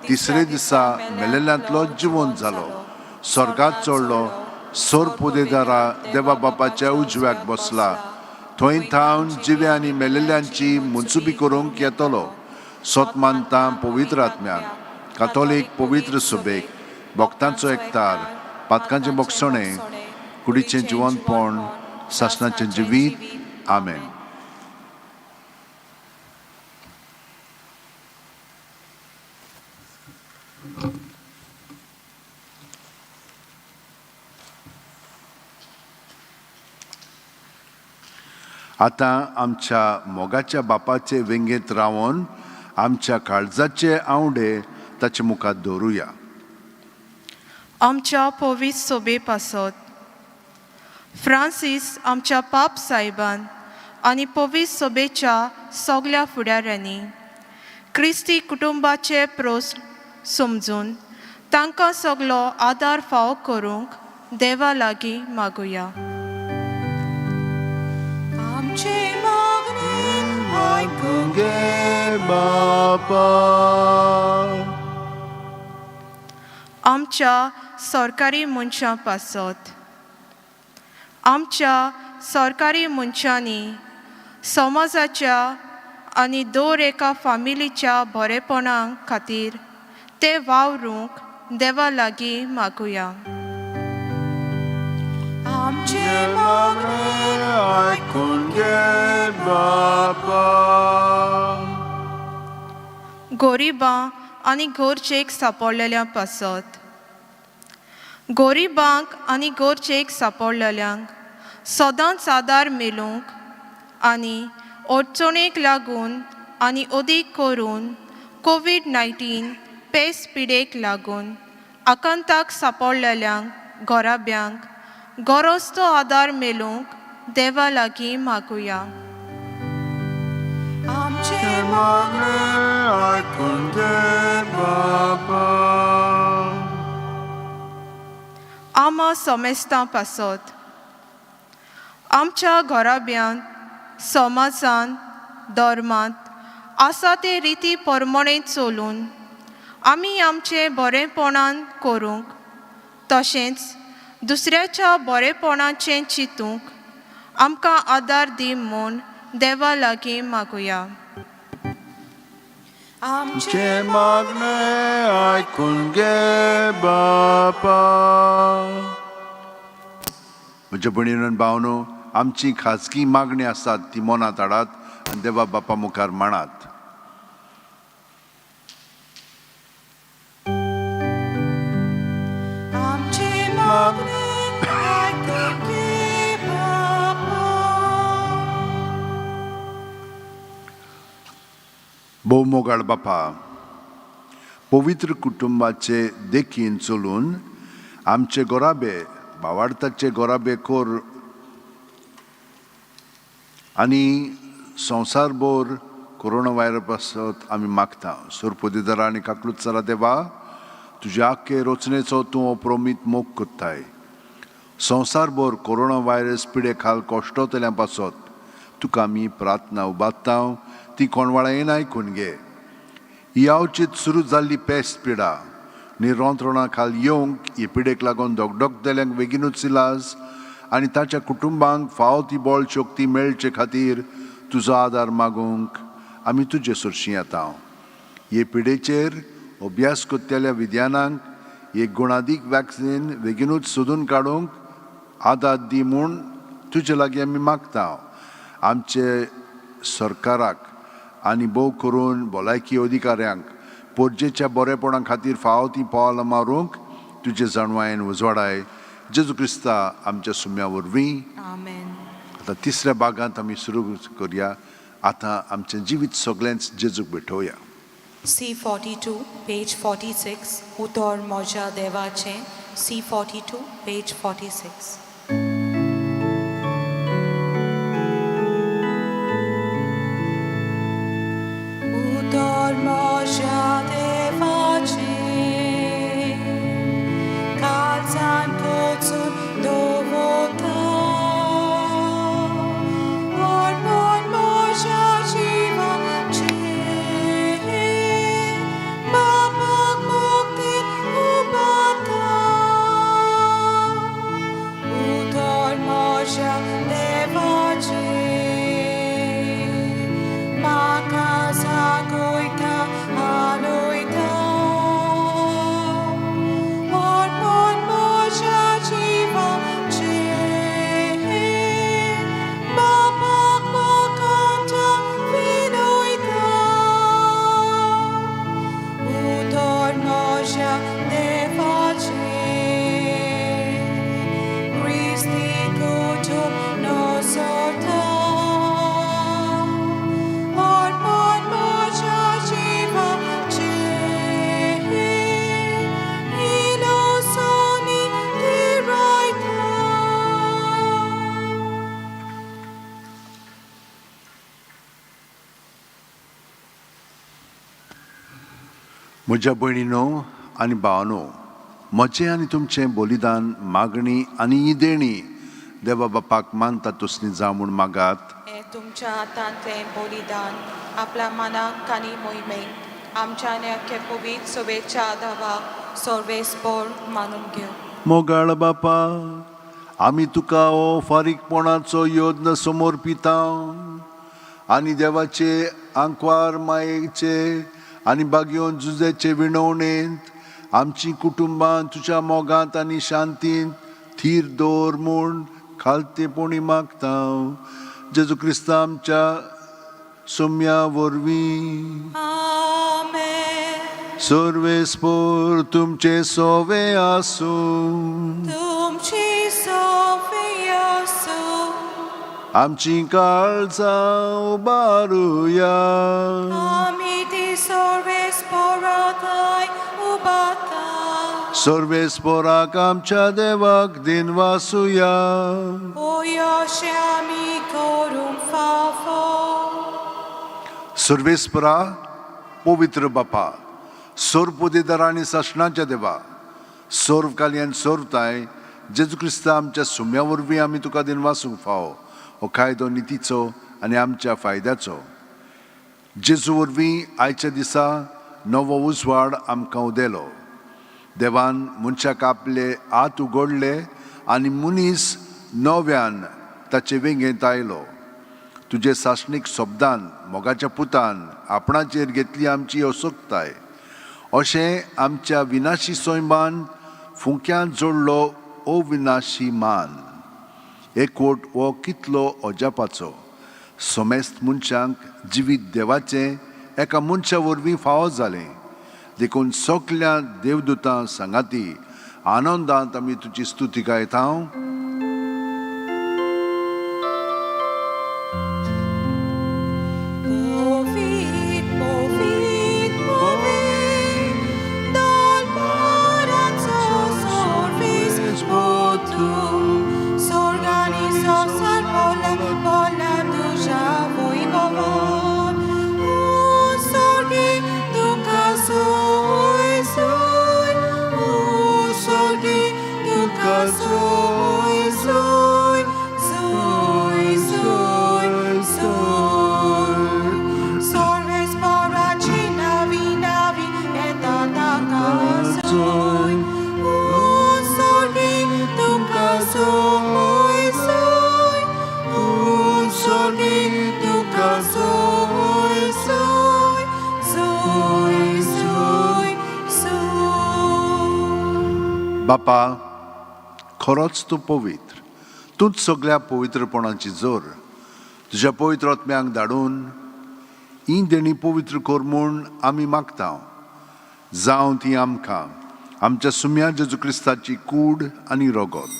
तिसरे दिसा मेलेल्यांतलो जिवंत जालो, स्वर्गात चडलो, सोरपुदेदारा देवा बापाच्या उजव्याक बसला, थंय थावन जिव्या आनी मेलेल्यांची मुन्सुबी करूंक येतलो. सोत मानता पवित्र आत्म्याक, कातोलीक पवित्र सुबेक, भक्तांचो एकतार, पातकांचें बोगसणें, कुडीचें जिवनपण, सासणाचें जिवीत. आमेन. आतां आमच्या मोगाच्या बापाचे वेंगेंत रावन आमच्या काळजाचे आंवडे ताचे मुखार दवरुया. आमच्या पवित्र सोबे पासत फ्रांसीस आमच्या पाप साहेबान आनी पवित्र सोबेच्या सगल्या फुडाऱ्यांनी क्रिस्ती कुटुंबाचे प्रस्न समजून तांकां सगलो आदार फावो करूंक देवा लागीं मागुया. आमचे मागणे आयकून घे बापा. आमच्या सरकारी मनशां पासत आमच्या सरकारी मनशांनी समाजाच्या आनी दर एका फामिलीच्या बरेपणा खातीर ते वावरूंक देवा लागीं मागुया. आमचे मागणे आयकून घे बापा. गरिबां आनी गरजेक सांपडलेल्या पासत गरिबांक आनी गरजेक सांपडलेल्यांक सदांच आदार मेळूंक आनी अडचणेक लागून आनी अदीक करून कोवीड 19 पेस पिडेक लागून आकांताक सांपडलेल्यांक घराब्यांक गरज तो आदार मेळूंक देवा लागीं मागुया. आमचे मागणे आयकून घे बापा. आमा समेस्तां पासत आमच्या घराब्यांत समाजांत धर्मांत आसा ते रिती परमणें चलून आमी आमचें बरेंपणान करूंक तशेंच दुसऱ्याच्या बरेपणाचें चिंतूंक आमकां आदार दी म्हूण देवा लागीं मागुया. आमचे चे मागणे आयकून घे बापा. म्हज्या भयणीन आनी भावनो, आमची खाजगी मागणी आसात ती मनांत हाडात आनी देवा बापा मुखार मांडात. आमचे मागणे आयकून घे बापा. भोव मोगाळ बापा, पवित्र कुटुंबाचे देखीन चलून आमचे गोराबे भावार्थाचे गोराबे कोर आनी संवसारभर कोरोना व्हायरस पासत आमी मागता. सुरपुदेदारा आनी काकलूत सरा देवा, तुज्या आख्खे रचनेचो तूं अप्रमीत मोग कोत्ताय. संवसारभर कोरोना व्हायरस पिडे खाल कश्टतल्या पासत तुका आमी प्रार्थना उबारता, ती कोणवाळायेन आयकून घे. ही अवचीत सुरू जाल्ली पेस्ट पिडा निरंत्रणा खाल येवंक ही पिडेक लागून धगधगतल्यांक बेगीनूच इलाज आनी ताच्या कुटुंबांक फावो ती बळ शक्ती मेळचे खातीर तुजो आदार मागूंक आमी तुजे सरशीं येता. हे पिडेचेर अभ्यास करतल्या विज्ञानांक एक गुणादीक वॅक्सिन बेगीनूच सोदून काडूंक आदार दी म्हूण तुजे लागीं आमी मागता. आमचे सरकाराक आनी भोव करून भलायकी अधिकाऱ्यांक पोरजेच्या बरेपणा खातीर फावो ती पावलां मारूंक तुजे जाणवायेन उजवाडाय. जेजू क्रिस्ता आमच्या सुम्या वरवीं. आमेन. आतां तिसऱ्या भागांत आमी सुरू करया. आतां आमचें जिवीत सगळेंच जेजूक भेटोवया. C42, page 46, उतर म्हज्या देवाचें. C42, page 46. उतर म्हज्या देवाचें काळजान कोचून दवरता, वर्णन म्हज्या जिवाचें बापाक मुक्तीन उबारता. उतर म्हज्या देवाचें म्हाका जागयता हालयता, वर्णन म्हज्या जिवाचें बापाक मोगाच्या विनयता. उतर म्हज्या देवाचें क्रिस्ती कुटुंब नसता, वर्णन म्हज्या जिवाचें इलोसोनी तिरायता. म्हज्या भयणीनो आनी भावानो, म्हजें आनी तुमचें बलिदान मागणी आनी ही देणी देवा बापाक मानता तसली जावं म्हूण मागात. हें तुमच्या हातांतलें बलिदान आपल्या मनाक आनी मोहिमेक आमच्या आनी पवित्र सभेच्या दावाक सर्वेस्पोर मानून घेवं. मोगाळ बापा, आमी तुका हो फारीकपणाचो यत्न समर्पिता आनी देवाचे आंकवार मायेचे आनी बागयोन जुजेचे विणवणेंत आमची कुटुंबां तुज्या मोगांत आनी शांतींत थीर दवर म्हूण खालतेपणी मागता, जेजू क्रिस्ता आमच्या सोम्या वरवीं. आमेन. सर्वेस्पोर तुमचे सोवे आसूं. तुमची सोफी आसूं. आमची काळजां उबारुया. आमी ती सर्वेस्पोराकाय उबाता. सर्वेस्पोराक आमच्या देवाक दिनवासुया. ओ अशें आमी करूंक फावो. सर्वेस्परा, पवित्र बापा, सर्वपदेदार आनी सासणाच्या देवा, सर्व काली आनी सर्वताय, जेजू क्रिस्ता आमच्या सुम्या वरवीं आमी तुका दिनवासूंक फावो. हो कायदो नितीचो आनी आमच्या फायद्याचो. जेजू वरवीं आयच्या दिसा नवो उजवाड आमकां उदेलो. देवान मनशाक आपले हात उगडले आनी मनीस नव्यान ताचे वेंगेंत आयलो. तुजे सासणीक शब्दान मोगाच्या पुतान आपणाचेर घेतली आमची असोक्ताय. अशें आमच्या विनाशी सैमान फुंक्यान जोडलो अविनाशी मान. एकवट हो कितलो अजापाचो! समेस्त मनशांक जिवीत देवाचें एका मनशा वरवीं फावो जालें. देखून सगल्या देवदूतां सांगाती आनंदांत आमी तुजी स्तुती गायता. Povit, povit, povit, dal paranzo sorvis votum, s'organizo salvola, vola duja voi bovon, un sorgi duca soi soi, un sorgi duca soi soi, soi soi soi. Sorves poracina vinavi et atacasoi. Un sorgi duca soi soi, un sorgi duca soi soi, soi soi soi. बापा, खरोच तूं पवित्र, तूंच सगळ्या पवित्रपणाची जोर. तुज्या पवित्र आत्म्यांक धाडून ही देणी पवित्र कर म्हूण आमी मागता. जावं ती आमकां आमच्या सुम्या जेजू क्रिस्ताची कूड आनी रगत.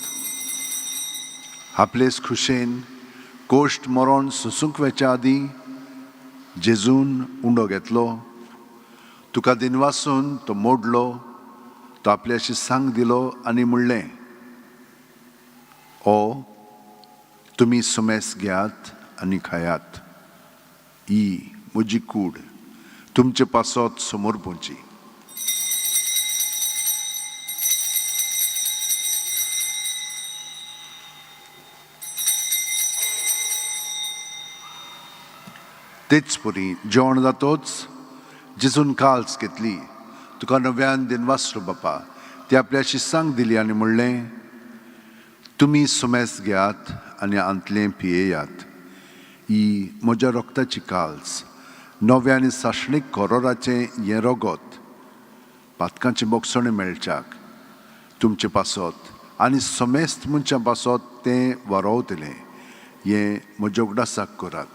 आपलेच खुशेन कोश्ट मरण सोसूंक वेच्या आदीं जेजून उंडो घेतलो, तुका दिनवासून तो मोडलो, तो आपल्याशी सांग दिलो आनी म्हणलें, ओ तुमी सुमेस घेयात आनी खायात. ही म्हजी कूड तुमचे पासत समोर पोवची. तेच परी जेवण जातोच जेजून काल्स घेतली, तुका नव्यान दिनवासलो बापा, ती आपल्याशी सांग दिली आनी म्हणलें, तुमी सुमेस घेयात आनी आंतलें पियेयात. ही म्हज्या रक्ताची काल्स, नव्या आनी सासणीक कोरोराचें हें रगत पातकांचें बोगसणें मेळच्याक तुमचे पासत आनी समेस्त मनशां पासत तें वरोवतलें. हें म्हज्या उगडासाक करात.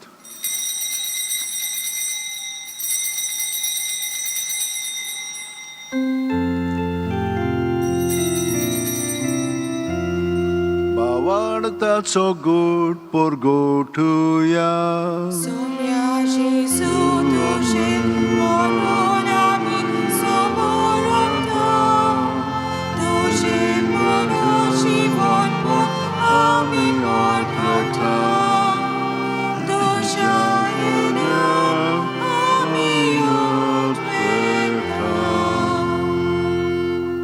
भावार्थाचो गोड परगोटुया. Somia Jesu तुझे मरण आमी समोरता, तुझे मरण जीवन आमी ओळखता, तुझ्या येण्याक आमी उठता.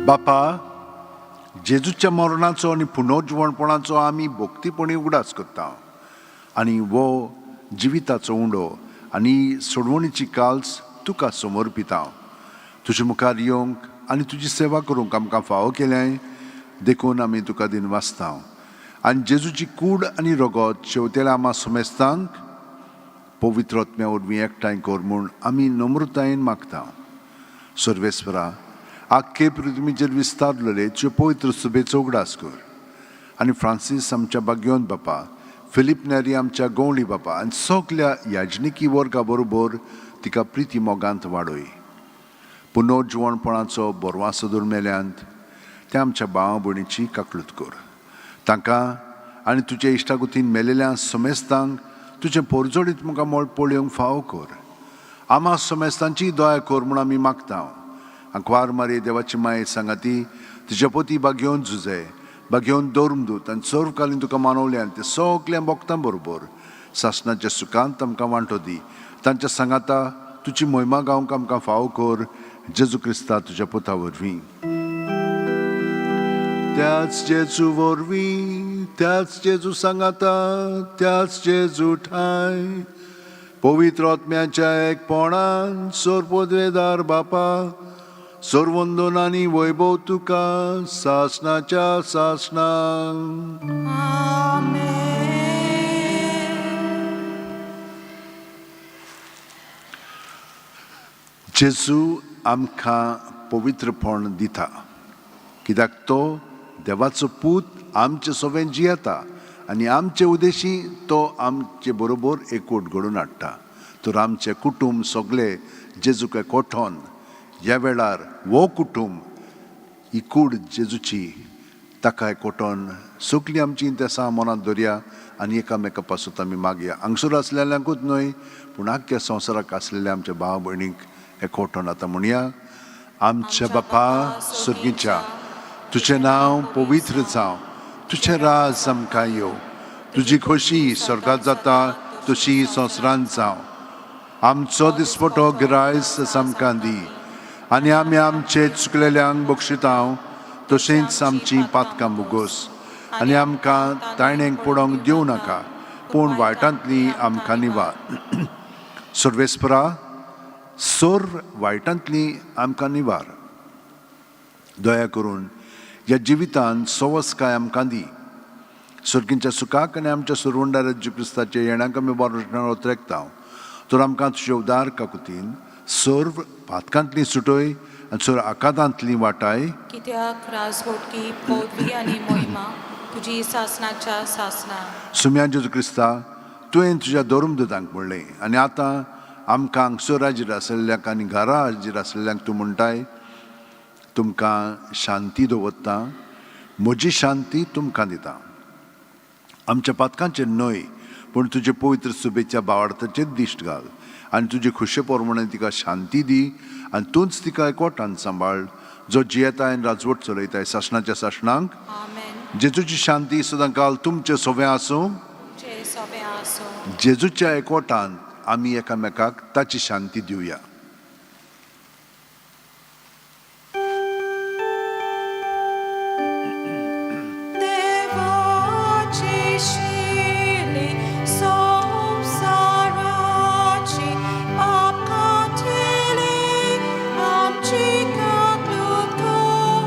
बापा, जेजूच्या मरणाचो आनी पुनर्जिवणपणाचो आमी भक्तीपणी उगडास करता आनी हो जिविताचो उंडो आनी सोडवणीची काल्स तुका समर्पिता. तुजे मुखार येवंक आनी तुजी सेवा करूंक आमकां फावो केल्याय देखून आमी तुका दिन वाचता आनी जेजूची कूड आनी रगत शेवतेल्या आमा समेस्तांक पवित्र आत्म्या वरवीं एकठांय कर म्हूण आमी नम्रतायेन मागता. सर्वेस्परा, आख्खे पृथ्वीचेर विस्तारलेले तुजे पवित्र सुबेचो उगडास कर आनी फ्रांसीस आमच्या बाग्योन बापा, फिलीप नेरी आमच्या गवळी बापा आनी सगल्या याजनिकी वर्गा बरोबर तिका प्रिती मोगांत वाडय. पुनर्जिवणपणाचो बोरवासो दुर्मेल्यांत त्या आमच्या भावा भयणीची काकळूत कर. तांकां आनी तुज्या इश्टागुतीन मेलेल्या समेस्तांक तुजें पोरजोडीत मुखामळ पळोवंक फावो कर. आमा समेस्तांची दया कर म्हूण आमी मागता. आंकवार मारये देवाची माये सांगाती तुज्या पोती बागेवन झुजे बागेवन दवरून आनी सर्वकालीन तुका मानवल्यान ते सगल्या भक्तां बरोबर सासणाच्या सुखांत आमकां वांटो दी. तांच्या सांगाता तुजी मोहिमा गावंक आमकां फावो कर जेजू क्रिस्ता तुज्या पुता वरवीं. त्याच जेजू वरवीं, त्याच जेजू सांगाता, त्याच जेजू ठाय पवित्र आत्म्याच्या एकपणान सोरपोदवेदार बापा, सर्वंदन आनी वैभव तुका सासणाच्या सासणाक. आमेन. जेजू आमकां पवित्रपण दिता कित्याक तो देवाचो पूत आमचे सोवें जियेता आनी आमचे उद्देशी तो आमचे बरोबर एकवट घडोवन हाडटा. तर आमचें कुटूंब सगळे जेजूक एकवटोन ह्या वेळार हो कुटूंब ही कूड जेजूची ताका एकवटोन सगळीं आमची इंतेसां मनांत दवरया आनी एकामेका पासून आमी मागया. हांगसर आसलेल्यांकूच न्हय पूण आख्ख्या संवसाराक आसलेल्या आमच्या भाव भयणींक एकवटोन आतां म्हणया. आमच्या बापा सर्गीच्या, तुजें नांव पवित्र जावं, तुजें राज आमकां येवं, तुजी खोशी स्वर्गात जाता तशी संवसारांत जावं. आमचो दिसपटो गिरायस आमकां दी आनी आमी आमचे चुकलेल्यांक बक्षितां तशेंच आमची पातकां भोगोस आनी आमकां ताणेंक पडोवंक दिवं नाका पूण वायटांतली आमकां निवार. सर्वेस्परा, सर्व वायटांतली आमकां निवार. दया करून ह्या जिवितांत सवसकाय आमकां दी. सर्गींच्या सुखाक आनी आमच्या सुरवंडार जेजू क्रिस्ताच्या येण्याक आमी बरो ओतरेकता. तर आमकां तुजे उदार काकुतीन सर्व पातकांतली सुटय आनी सर्व आकादांतली वाटाय. कित्याक राजवटकी पदवी आनी मोहिमा तुजी सासणाच्या सासणा. सुम्या जेजू क्रिस्ता, तुवें तुज्या धर्मदूतांक म्हणलें आनी आतां आमकां हांगसर हाजीर आसलेल्यांक आनी घरा हाजीर आसलेल्यांक तूं म्हणटाय, तुमकां शांती दवरता, म्हजी शांती तुमकां दिता. आमच्या पातकांचेर न्हय पूण तुजे पवित्र सुबेच्या बावार्थाचेर दिश्ट घाल आनी तुजे खुशे प्रमाणे तिका शांती दी आनी तूंच तिका एकवटान सांबाळ, जो जियेताय आनी राजवट चलयताय सासणाच्या सासणाक. आमेन. जेजूची शांती सदांकाल तुमचे सोवें आसूं. तुमचे सोबें आसूं. जेजूच्या एकवटान आमी एकामेकाक ताची शांती दिवया. देवाची शिली संवसाराची पाप काडटली आमची काकलूत कर.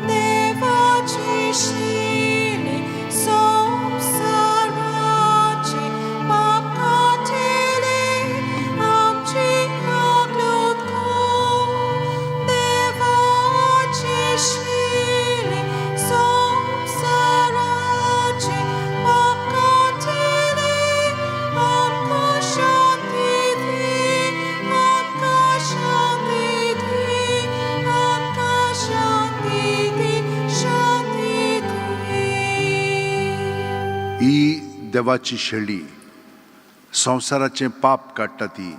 देवाची शिली संवसाराची पाप काडटली आमची काकलूत कर. देवाची शिली संवसाराची पाप काडटली आमकां शांती दी, आमकां शांती दी, आमकां शांती दी, शांती दी. ही देवाची शेळी संवसाराचें पाप काडटा. ती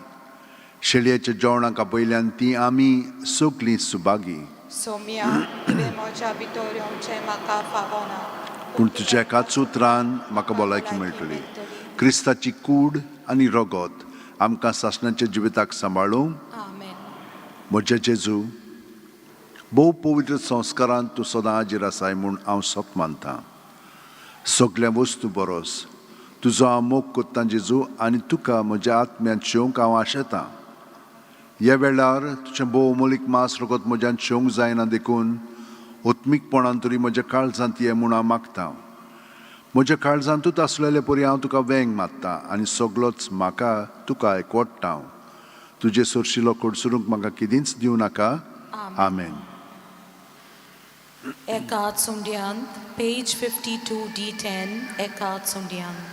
शेळयेच्या जेवणाक आपयल्यान ती आमी सगलीं सुभागी. सोम्या, तुवें म्हज्या भितर येवचें म्हाका फावना, पूण तुज्या एकाच उतरान म्हाका भलायकी मेळटली. क्रिस्ताची कूड आनी रगत आमकां सासणाच्या जिविताक सांबाळूं. आमेन. म्हज्या जेजू, भोव पवित्र संस्कारांत तूं सदां हाजीर आसाय म्हूण हांव सत मानतां. सगल्या वस्तू बरोस तुजो हांव मोग कोत्तां जेजू आनी तुका म्हज्या आत्म्यांत शेवंक हांव आशेतां. ह्या वेळार तुजें भोव अमोलीक मांस रगत म्हज्यान शेवंक जायना देखून आत्मीकपणान तरी म्हज्या काळजांत ये म्हूण हांव मागतां. म्हज्या काळजांतूच आसलेले परी हांव तुका वेंग मारतां आनी सगलोच म्हाका तुका एकवटता. तुजे सरशिलो कडसरूंक म्हाका कितेंच दिवं नाका. आमेन. एकाच उंड्यांत, पेज 52 D10, एकाच उंड्यांत.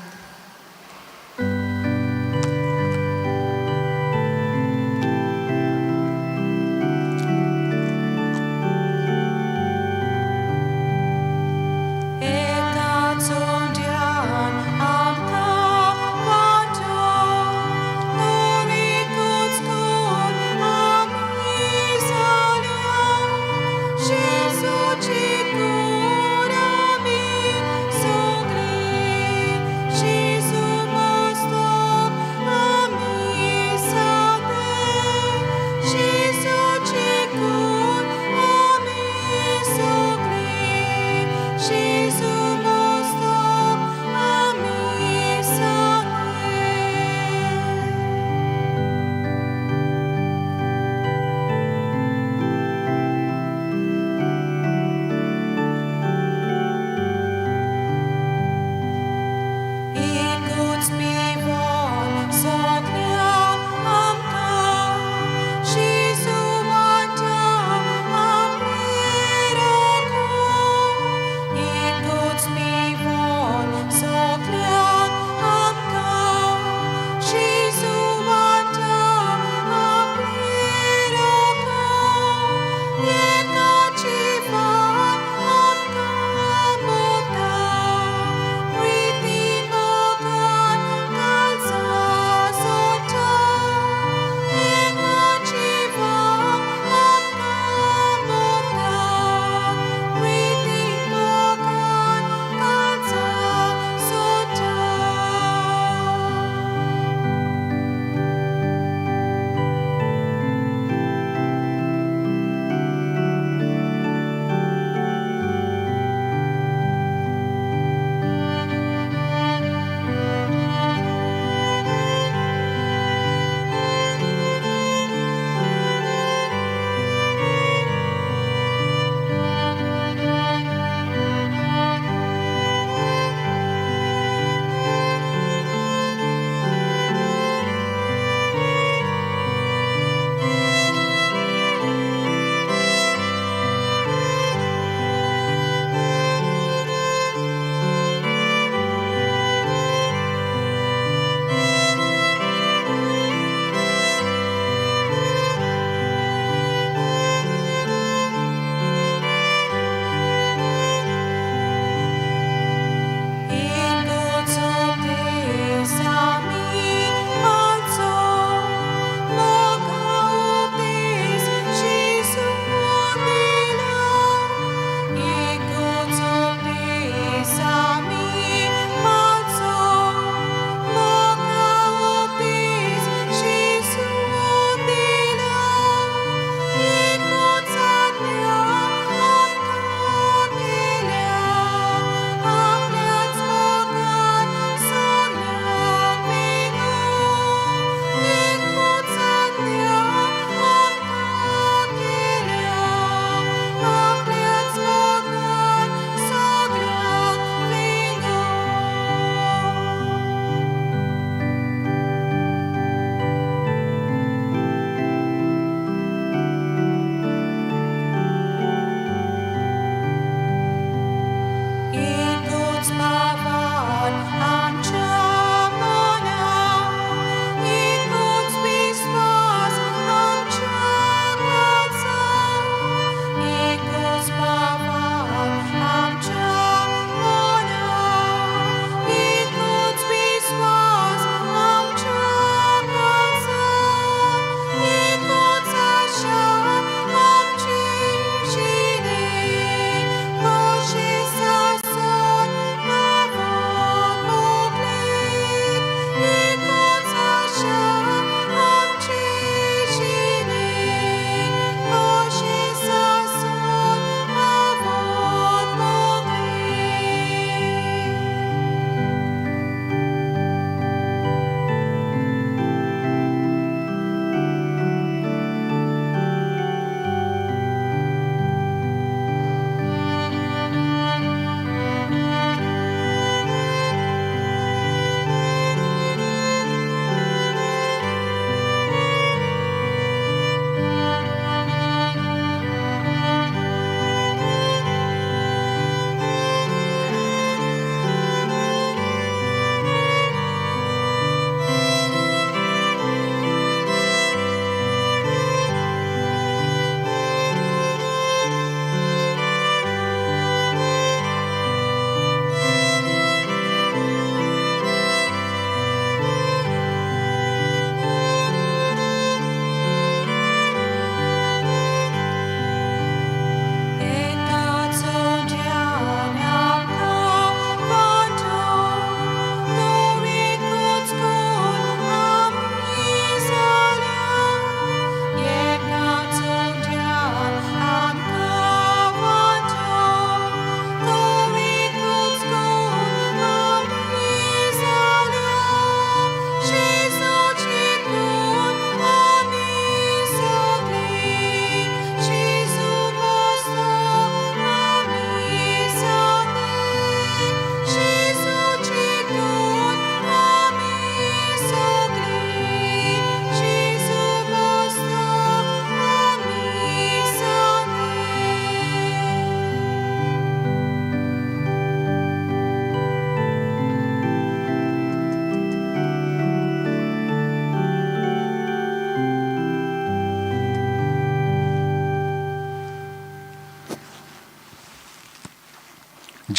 एकाच उंड्यान आमकां वांटो, नवीकूच करून आमी जाल्या, जेजूची कूड आमी सगळी,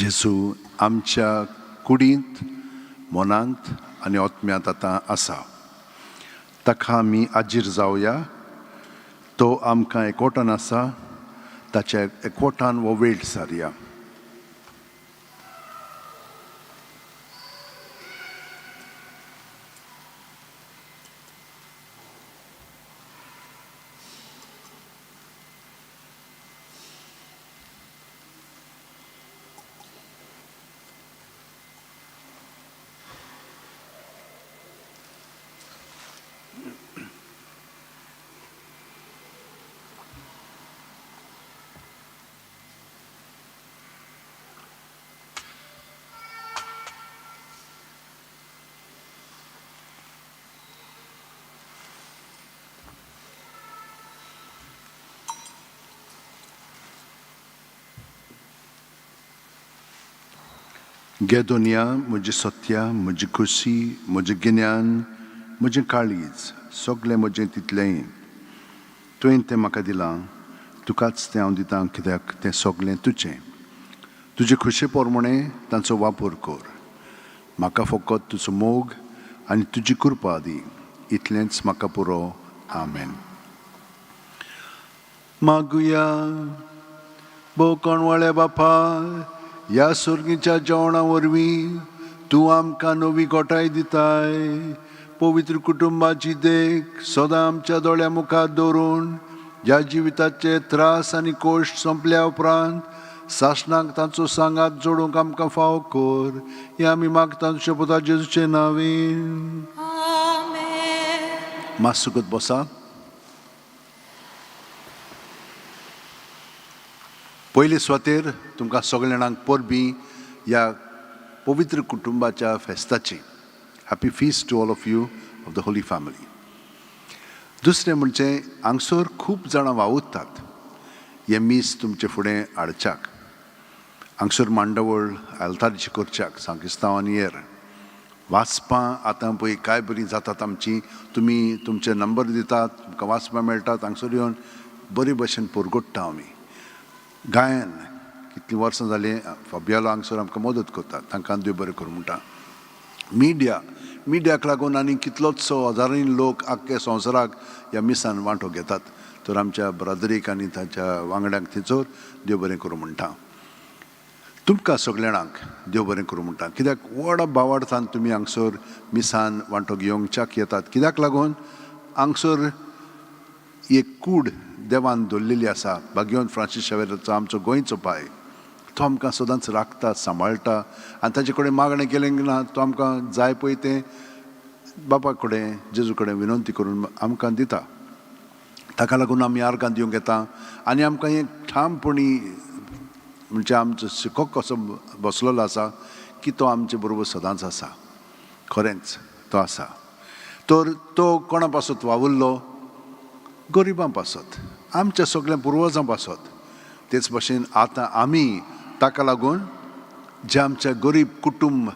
जेजू आमच्या कुडींत, मनांत आनी आत्म्यांत आतां आसा. ताका आमी आजीर जावया. तो आमकां एकवटान आसा, ताच्या एकवटान हो वेळ सारया. घे दुनिया म्हजी सत्या, म्हजी खुशी, म्हजें गिन्यान, म्हजें काळीज, सगळें म्हजें तितलेंय तुवें तें म्हाका दिलां, तुकाच तें हांव दितां, कित्याक तें सगळें तुजें. तुजे खुशे प्रमाणें तांचो वापर कर. म्हाका फकत तुजो मोग आनी तुजी कृपा दी, इतलेंच म्हाका पुरो. आमेन. मागुया. भोवकोणवाळ्या बापा, ह्या सर्गीच्या जेवणा वरवीं तूं आमकां नवी गोठाय दिताय. पवित्र कुटुंबाची देख सदां आमच्या दोळ्या मुखार दवरून ह्या जिविताचे त्रास आनी कोश्ट सोंपल्या उपरांत सासणाक तांचो सांगात जोडूंक आमकां फाव कर. हें आमी मागता तुज्या पुता जेजूचे नांवीन. आमेन. मातसो बसा. पयले सुवातेर तुमकां सगल्या जाणांक परबीं ह्या पवित्र कुटुंबाच्या फेस्ताची. Happy feast to all of you of the Holy Family. दुसरें म्हणजे हांगसर खूब जाणां वावुरतात हें मीस तुमचे फुडें हाडच्याक, हांगसर मांडावळ आल्तारची करच्याक, सांकिस्तांव आनी हेर वाचपां आतां पळय काय बरीं जातात आमचीं. तुमी तुमचे नंबर दितात, तुमकां वाचपां मेळटात, हांगसर येवन बरे भशेन पुरगोडटा आमी. गायन कितलीं वर्सां जालीं फाबियालो हांगसर आमकां मदत करतात, तांकां देव बरें करूं म्हणटा. मिडिया, मिडियाक लागून आनी कितलोचसो हजारांनी लोक आख्खे संवसाराक ह्या मिसान वांटो घेतात. तर आमच्या ब्रादरीक आनी ताच्या वांगड्यांक थंयसर देव बरें करूं म्हणटा. तुमकां सगल्या जाणांक देव बरें करूं म्हणटा, कित्याक व्हड भावार्थान तुमी हांगसर मिसान वांटो घेवच्याक येतात. कित्याक लागून हांगसर एक कूड देवान दवरलेली आसा, भाग्यवंत फ्रांसीस शावेराचो आमचो गोंयचो पाय, तो आमकां सदांच राखता, सांबाळटा आनी ताचे कडेन मागणें केलें ना तो आमकां जाय पळय तें बापा कडेन जेजू कडेन विनंती करून आमकां दिता. ताका लागून आमी आर्गां दिवंक येता आनी आमकां हें ठामपणी म्हणजे आमचो शिकोक कसो बसलेलो आसा की तो आमचे बरोबर सदांच आसा. खरेंच तो आसा. तर तो कोणा पासत वावुरलो? गरिबां पासत, आमच्या सगळ्या पुर्वजां पासत. तेच भशेन आतां आमी ताका लागून जे आमच्या गरीब कुटुंब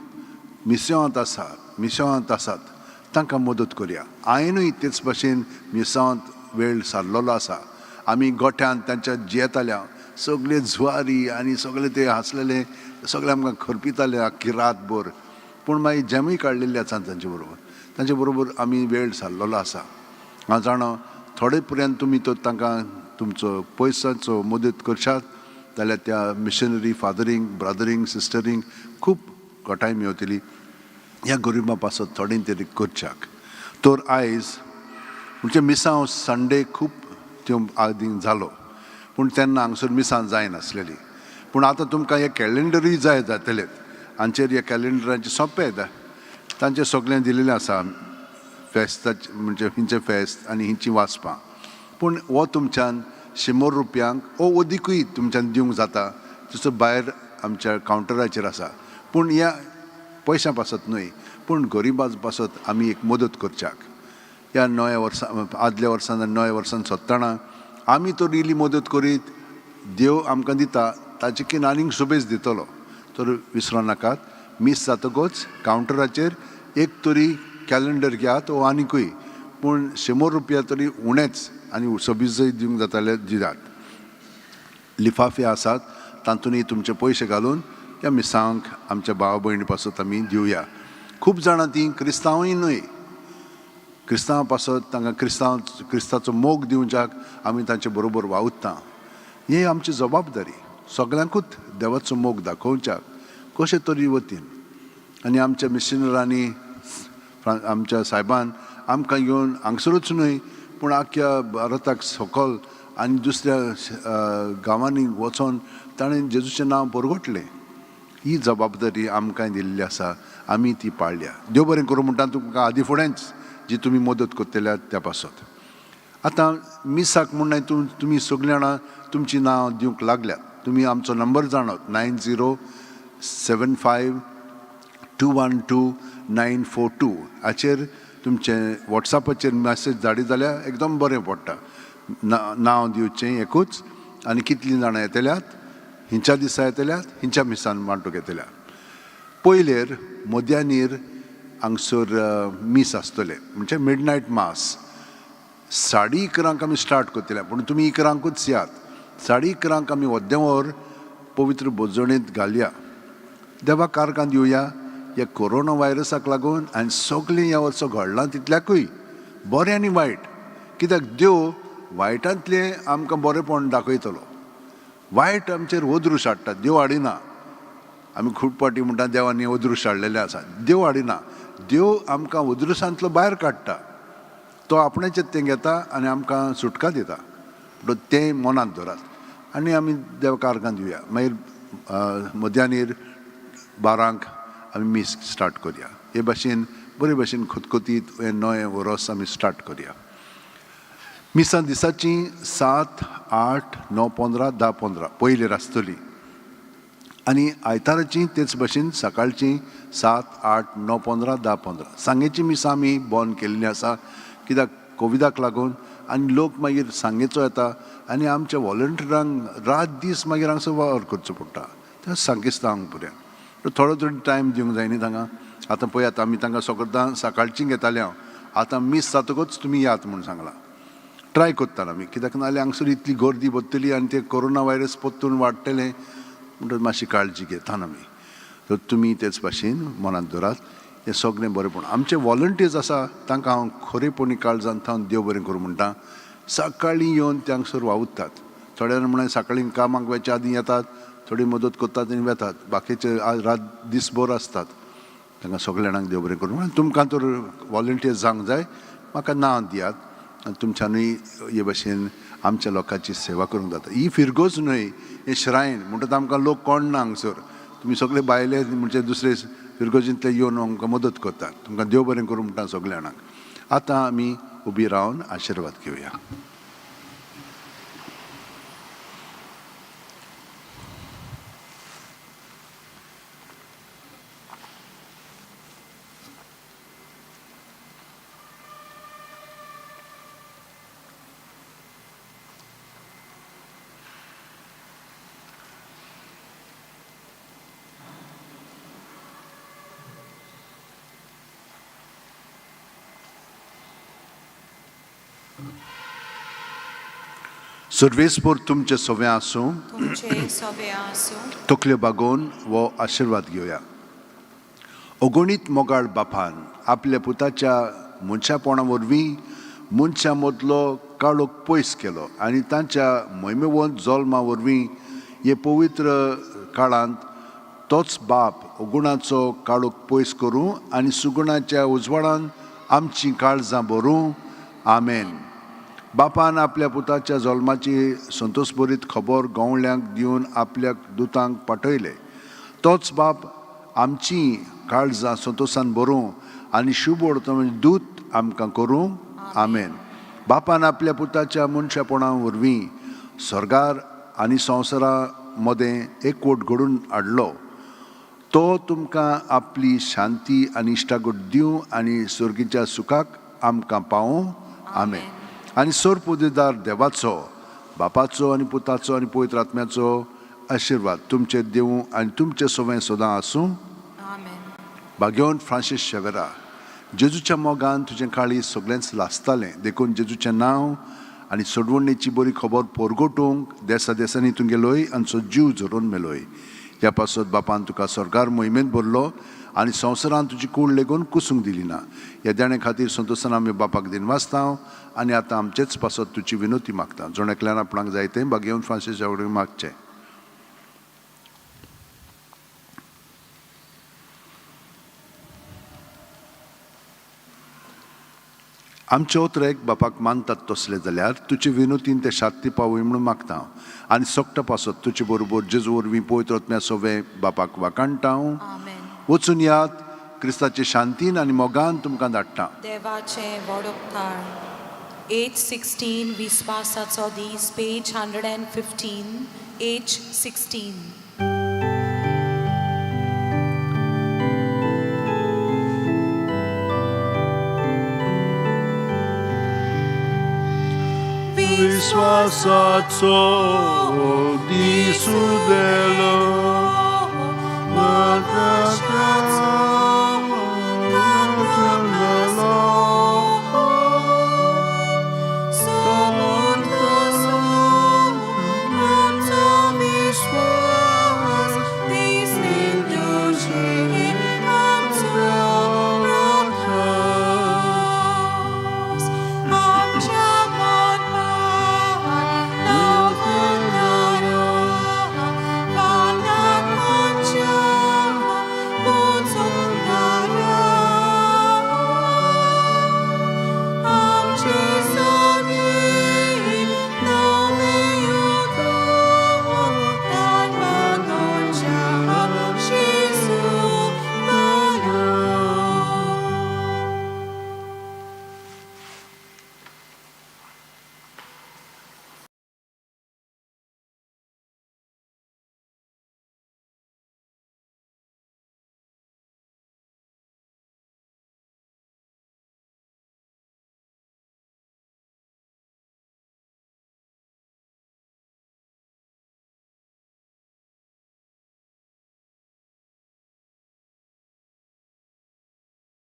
मिसांवांत आसा, मिसांवांत आसात, तांकां मदत करया. हांवेनूय तेच भशेन मिसांवांत वेळ सारलेलो आसा. आमी गोठ्यांत तांच्या जियेताल्या, सगळे जुवारी आनी सगळे ते हांसलेले, सगळे आमकां खरपिताले आख्खी रातभर, पूण मागीर जेमूय काडलेली आसा तांचे बरोबर, तांचे बरोबर आमी वेळ सारलेलो आसा. हांव जाणा थोडे पर्यंत तुमी तो तांकां तुमचो पयसाचो मदत करशात जाल्यार त्या मिशनरी फादरींक, ब्रादरींक, सिस्टरींक खूब घटाय मेवतली ह्या गरिबां पासत थोडें तरी करच्याक. तर आयज म्हणजे मिसांव संडे खूब त्यो आदीं जालो, पूण तेन्ना हांगसर मिसां जायनासलेली. पूण आतां तुमकां हे कॅलेंडरूय जाय जातलेत. हांचेर ह्या कॅलेंडरांचे सोंपें येता, तांचें सगळें दिलेलें आसा, फेस्ताचें म्हणजे हिंचें फेस्त आनी हिंची वाचपां. पूण हो तुमच्यान 100 रुपयांक वो अदिकूय तुमच्यान दिवंक जाता, तसो भायर आमच्या कावंटराचेर आसा. पूण ह्या पयशां पासत न्हय, पूण गरिबां पासत आमी एक मदत करच्याक. ह्या नव्या वर्सा, आदल्या वर्सान आनी नव्या वर्सान सोदतना आमी तर इल्ली मदत करीत देव आमकां दिता ताचे कीन आनीक शुभेच दितलो. तर विसरो नाकात, मीस जातकच कावंटराचेर एक तरी कॅलेंडर घेयात वो आनिकूय, पूण 100 रुपया तरी उणेच आनी सबीजय दिवंक जाताले दियात. लिफाफे आसात, तातूंतय तुमचे पयशे घालून ह्या मिसांक आमच्या भाव भयणी पासत आमी दिवया. खूब जाणां तीं क्रिस्तांवूय न्हय, क्रिस्तांवा पासत तांकां क्रिस्तांव क्रिस्ताचो मोग दिवच्याक आमी तांचे बरोबर वावुरता. ही आमची जबाबदारी सगळ्यांकूच देवाचो मोग दाखोवच्याक कशे तरी वतीन. आनी आमच्या मिशनरांनी आमच्या सायबान आमकां येवन हांगसरूच न्हय पूण आख्ख्या भारताक सकल आनी दुसऱ्या गांवांनी वचोन ताणें जेजूचें नांव परगटलें. ही जबाबदारी आमकां दिल्ली आसा, आमी ती पाळल्या. देव बरें करूं म्हणटा तुमकां आदी फुडेंच जी तुमी मदत करतल्या त्या पासत. आतां मिसाक म्हूण तुमी सगळीं जाणां तुमचीं नांव दिवंक लागल्यात. तुमी आमचो नंबर जाणात 9075 212 942 हाचेर तुमचें वॉट्सॅपाचेर मॅसेज धाडी जाल्यार एकदम बरें पडटा. नांव दिवचें एकूच आनी कितलीं जाणां येतल्यात, हिंच्या दिसा येतल्यात, हिंच्या मिसान वांटूंक येतल्या. पयलेर मध्यानीर हांगसर मीस आसतलें, म्हणजे मिडनायट मास. 11:30 आमी स्टार्ट करतले, पूण तुमी 11 यात. 11:30 आमी अर्दें वर पवित्र भोजणेंत घालया, देवा कारकां दिवया. ह्या कोरोना व्हायरसाक लागून आनी सगळें ह्या वर्सा घडलां तितल्याकूय बरें आनी वायट, कित्याक देव वायटांतलें आमकां बरेंपण दाखयतलो. वायट आमचेर अदृश्ट हाडटा, देव हाडिना. आमी खूब फावटी म्हणटा देवान अदृश्ट हाडलेलें आसा, देव हाडिना. देव आमकां अदृश्टांतलो भायर काडटा, तो आपणाचें तें घेता आनी आमकां सुटका दिता. म्हणटकच तें मनांत धरात आनी आमी देवा कारकां दिवया. मागीर मध्यानीर 12 आमी मीस स्टार्ट करया. हे भाशेन बरे भाशेन खतखतीत हें नवें वरस आमी स्टार्ट करया. मिसां दिसाचीं 7, 8, 9, 15, 10, 15 पयलीं आसतली आनी आयताराचीं तेच भाशेन सकाळचीं 7, 8, 9, 15, 10, 15. सांगेची मिसां आमी बंद केल्ली आसा, कित्याक कोविडाक लागून आनी लोक मागीर सांगेचो येता आनी आमच्या वॉलंटियरांक रात दीस मागीर हांगसर वावर करचो पडटा. त्या सांगेस्तांक पर्यंत थोडो थोडो टायम दिवंक जाय न्ही तांकां. आतां पळयात आमी तांकां सगळ्यां सकाळचीं घेताले हांव, आतां मीस जातकूच तुमी यात म्हूण सांगलां. ट्राय करता आमी, कित्याक नाजाल्यार हांगसर इतली गर्दी भरतली आनी ते कोरोना व्हायरस परतून वाडटलें, म्हणटकच मातशी काळजी घेता आमी. तर तुमी तेच भाशेन मनांत धरात हें सगळें बरेंपण. आमचे वॉलंटियर्स आसा तांकां हांव खरेपणी काळजान थावन देव बरें करूं म्हणटा. सकाळीं येवन ते हांगसर वावुरतात. थोड्या जाणां म्हणल्यार सकाळीं कामाक वचच्या आदीं येतात, थोडी मदत करतात आनी वेतात, बाकीचे रात दीसभर आसतात. तांकां सगल्या जाणांक देव बरें करूं. तुमकां तर वॉलंटियर्स जावंक जाय, म्हाका नांव दियात आनी तुमच्यानूय हे भाशेन आमच्या लोकांची सेवा करूंक जाता. ही फिरगोज न्हय, हें श्रायन म्हणटकच आमकां लोक कोण ना हांगसर. तुमी सगळे भायले म्हणजे दुसरे फिरगोजींतले येवन आमकां मदत करतात. तुमकां देव बरें करूं म्हणटा सगल्या जाणांक. आतां आमी उबी रावन आशिर्वाद घेवया. सर्वेस्पोर तुमचे सवे आसूं, तुमचे सोबे आसूं. तकल्यो बागोवन वो आशिर्वाद घेवया. अगणीत मोगाळ बापान आपल्या पुताच्या मनशापणा वरवीं मनशां मदलो काळोख पयस केलो आनी तांच्या मोहिमेवंत जल्मा वरवीं हे पवित्र काळांत तोच बाप अगुणाचो काळोख पयस करूं आनी सुगुणाच्या उजवाडान आमचीं काळजां भरूं. आमेन. बापान आपल्या पुताच्या जल्माची संतोशभरीत खबर गवळ्यांक दिवन आपल्या दुतांक पाठयले. तोच बाप आमची काळजां संतोशान भरूं आनी शुभ दूत आमकां करूं. आमेन. बापान आपल्या पुताच्या मनशापणा वरवीं स्वर्गार आनी संवसारा मदें एकवट घडून हाडलो. तो तुमकां आपली शांती आनी इश्टागट दिवं आनी स्वर्गीच्या सुखाक आमकां पावूं. आमेन. आनी सरपुदेदार देवाचो, बापाचो आनी पुताचो आनी पवित्र आत्म्याचो आशिर्वाद तुमचेर दिवं आनी तुमचें सवंय सदां आसूं. आमेन. भाग्यवंत फ्रांसीस शेवेरा, जेजूच्या मोगान तुजें काळीज सगळेंच लासतालें, देखून जेजूचें नांव आनी सोडवणेची बरी खबर पोरगोटूंक देसा देसांनी तूं गेलोय आनी सो जीव झरोवन मेलोय. ह्या पासत बापान तुका सरकार मोहिमेंत भरलो आनी संवसारान तुजी कूड लेगून कुसूंक दिली ना. ह्या देणे खातीर संतोशान आमी बापाक दिनवासता आनी आतां आमचेच पासत तुजी विनोती मागता. जण एकल्यान आपणाक जाय तें बागेवन फ्रांसीसा कडेन मागचें. आमचे उतरेक बापाक मानतात तसले जाल्यार तुजे विनोतीन ते शांती पावय म्हणून मागता आनी सोकटा पासत तुजे बरोबर जेजू वरवीं पवित्र आत्म्या सोवे बापाक वाखाणटा हांव. आमेन. वचून यात, क्रिस्ताचे शांतीन आनी मोगान तुमकां धाडटा. देवाचे व्हड उपकार. 8:16 विस्वासाचो दीस, पेज 115, 8:16. विश्वासाचो दिसू देलो.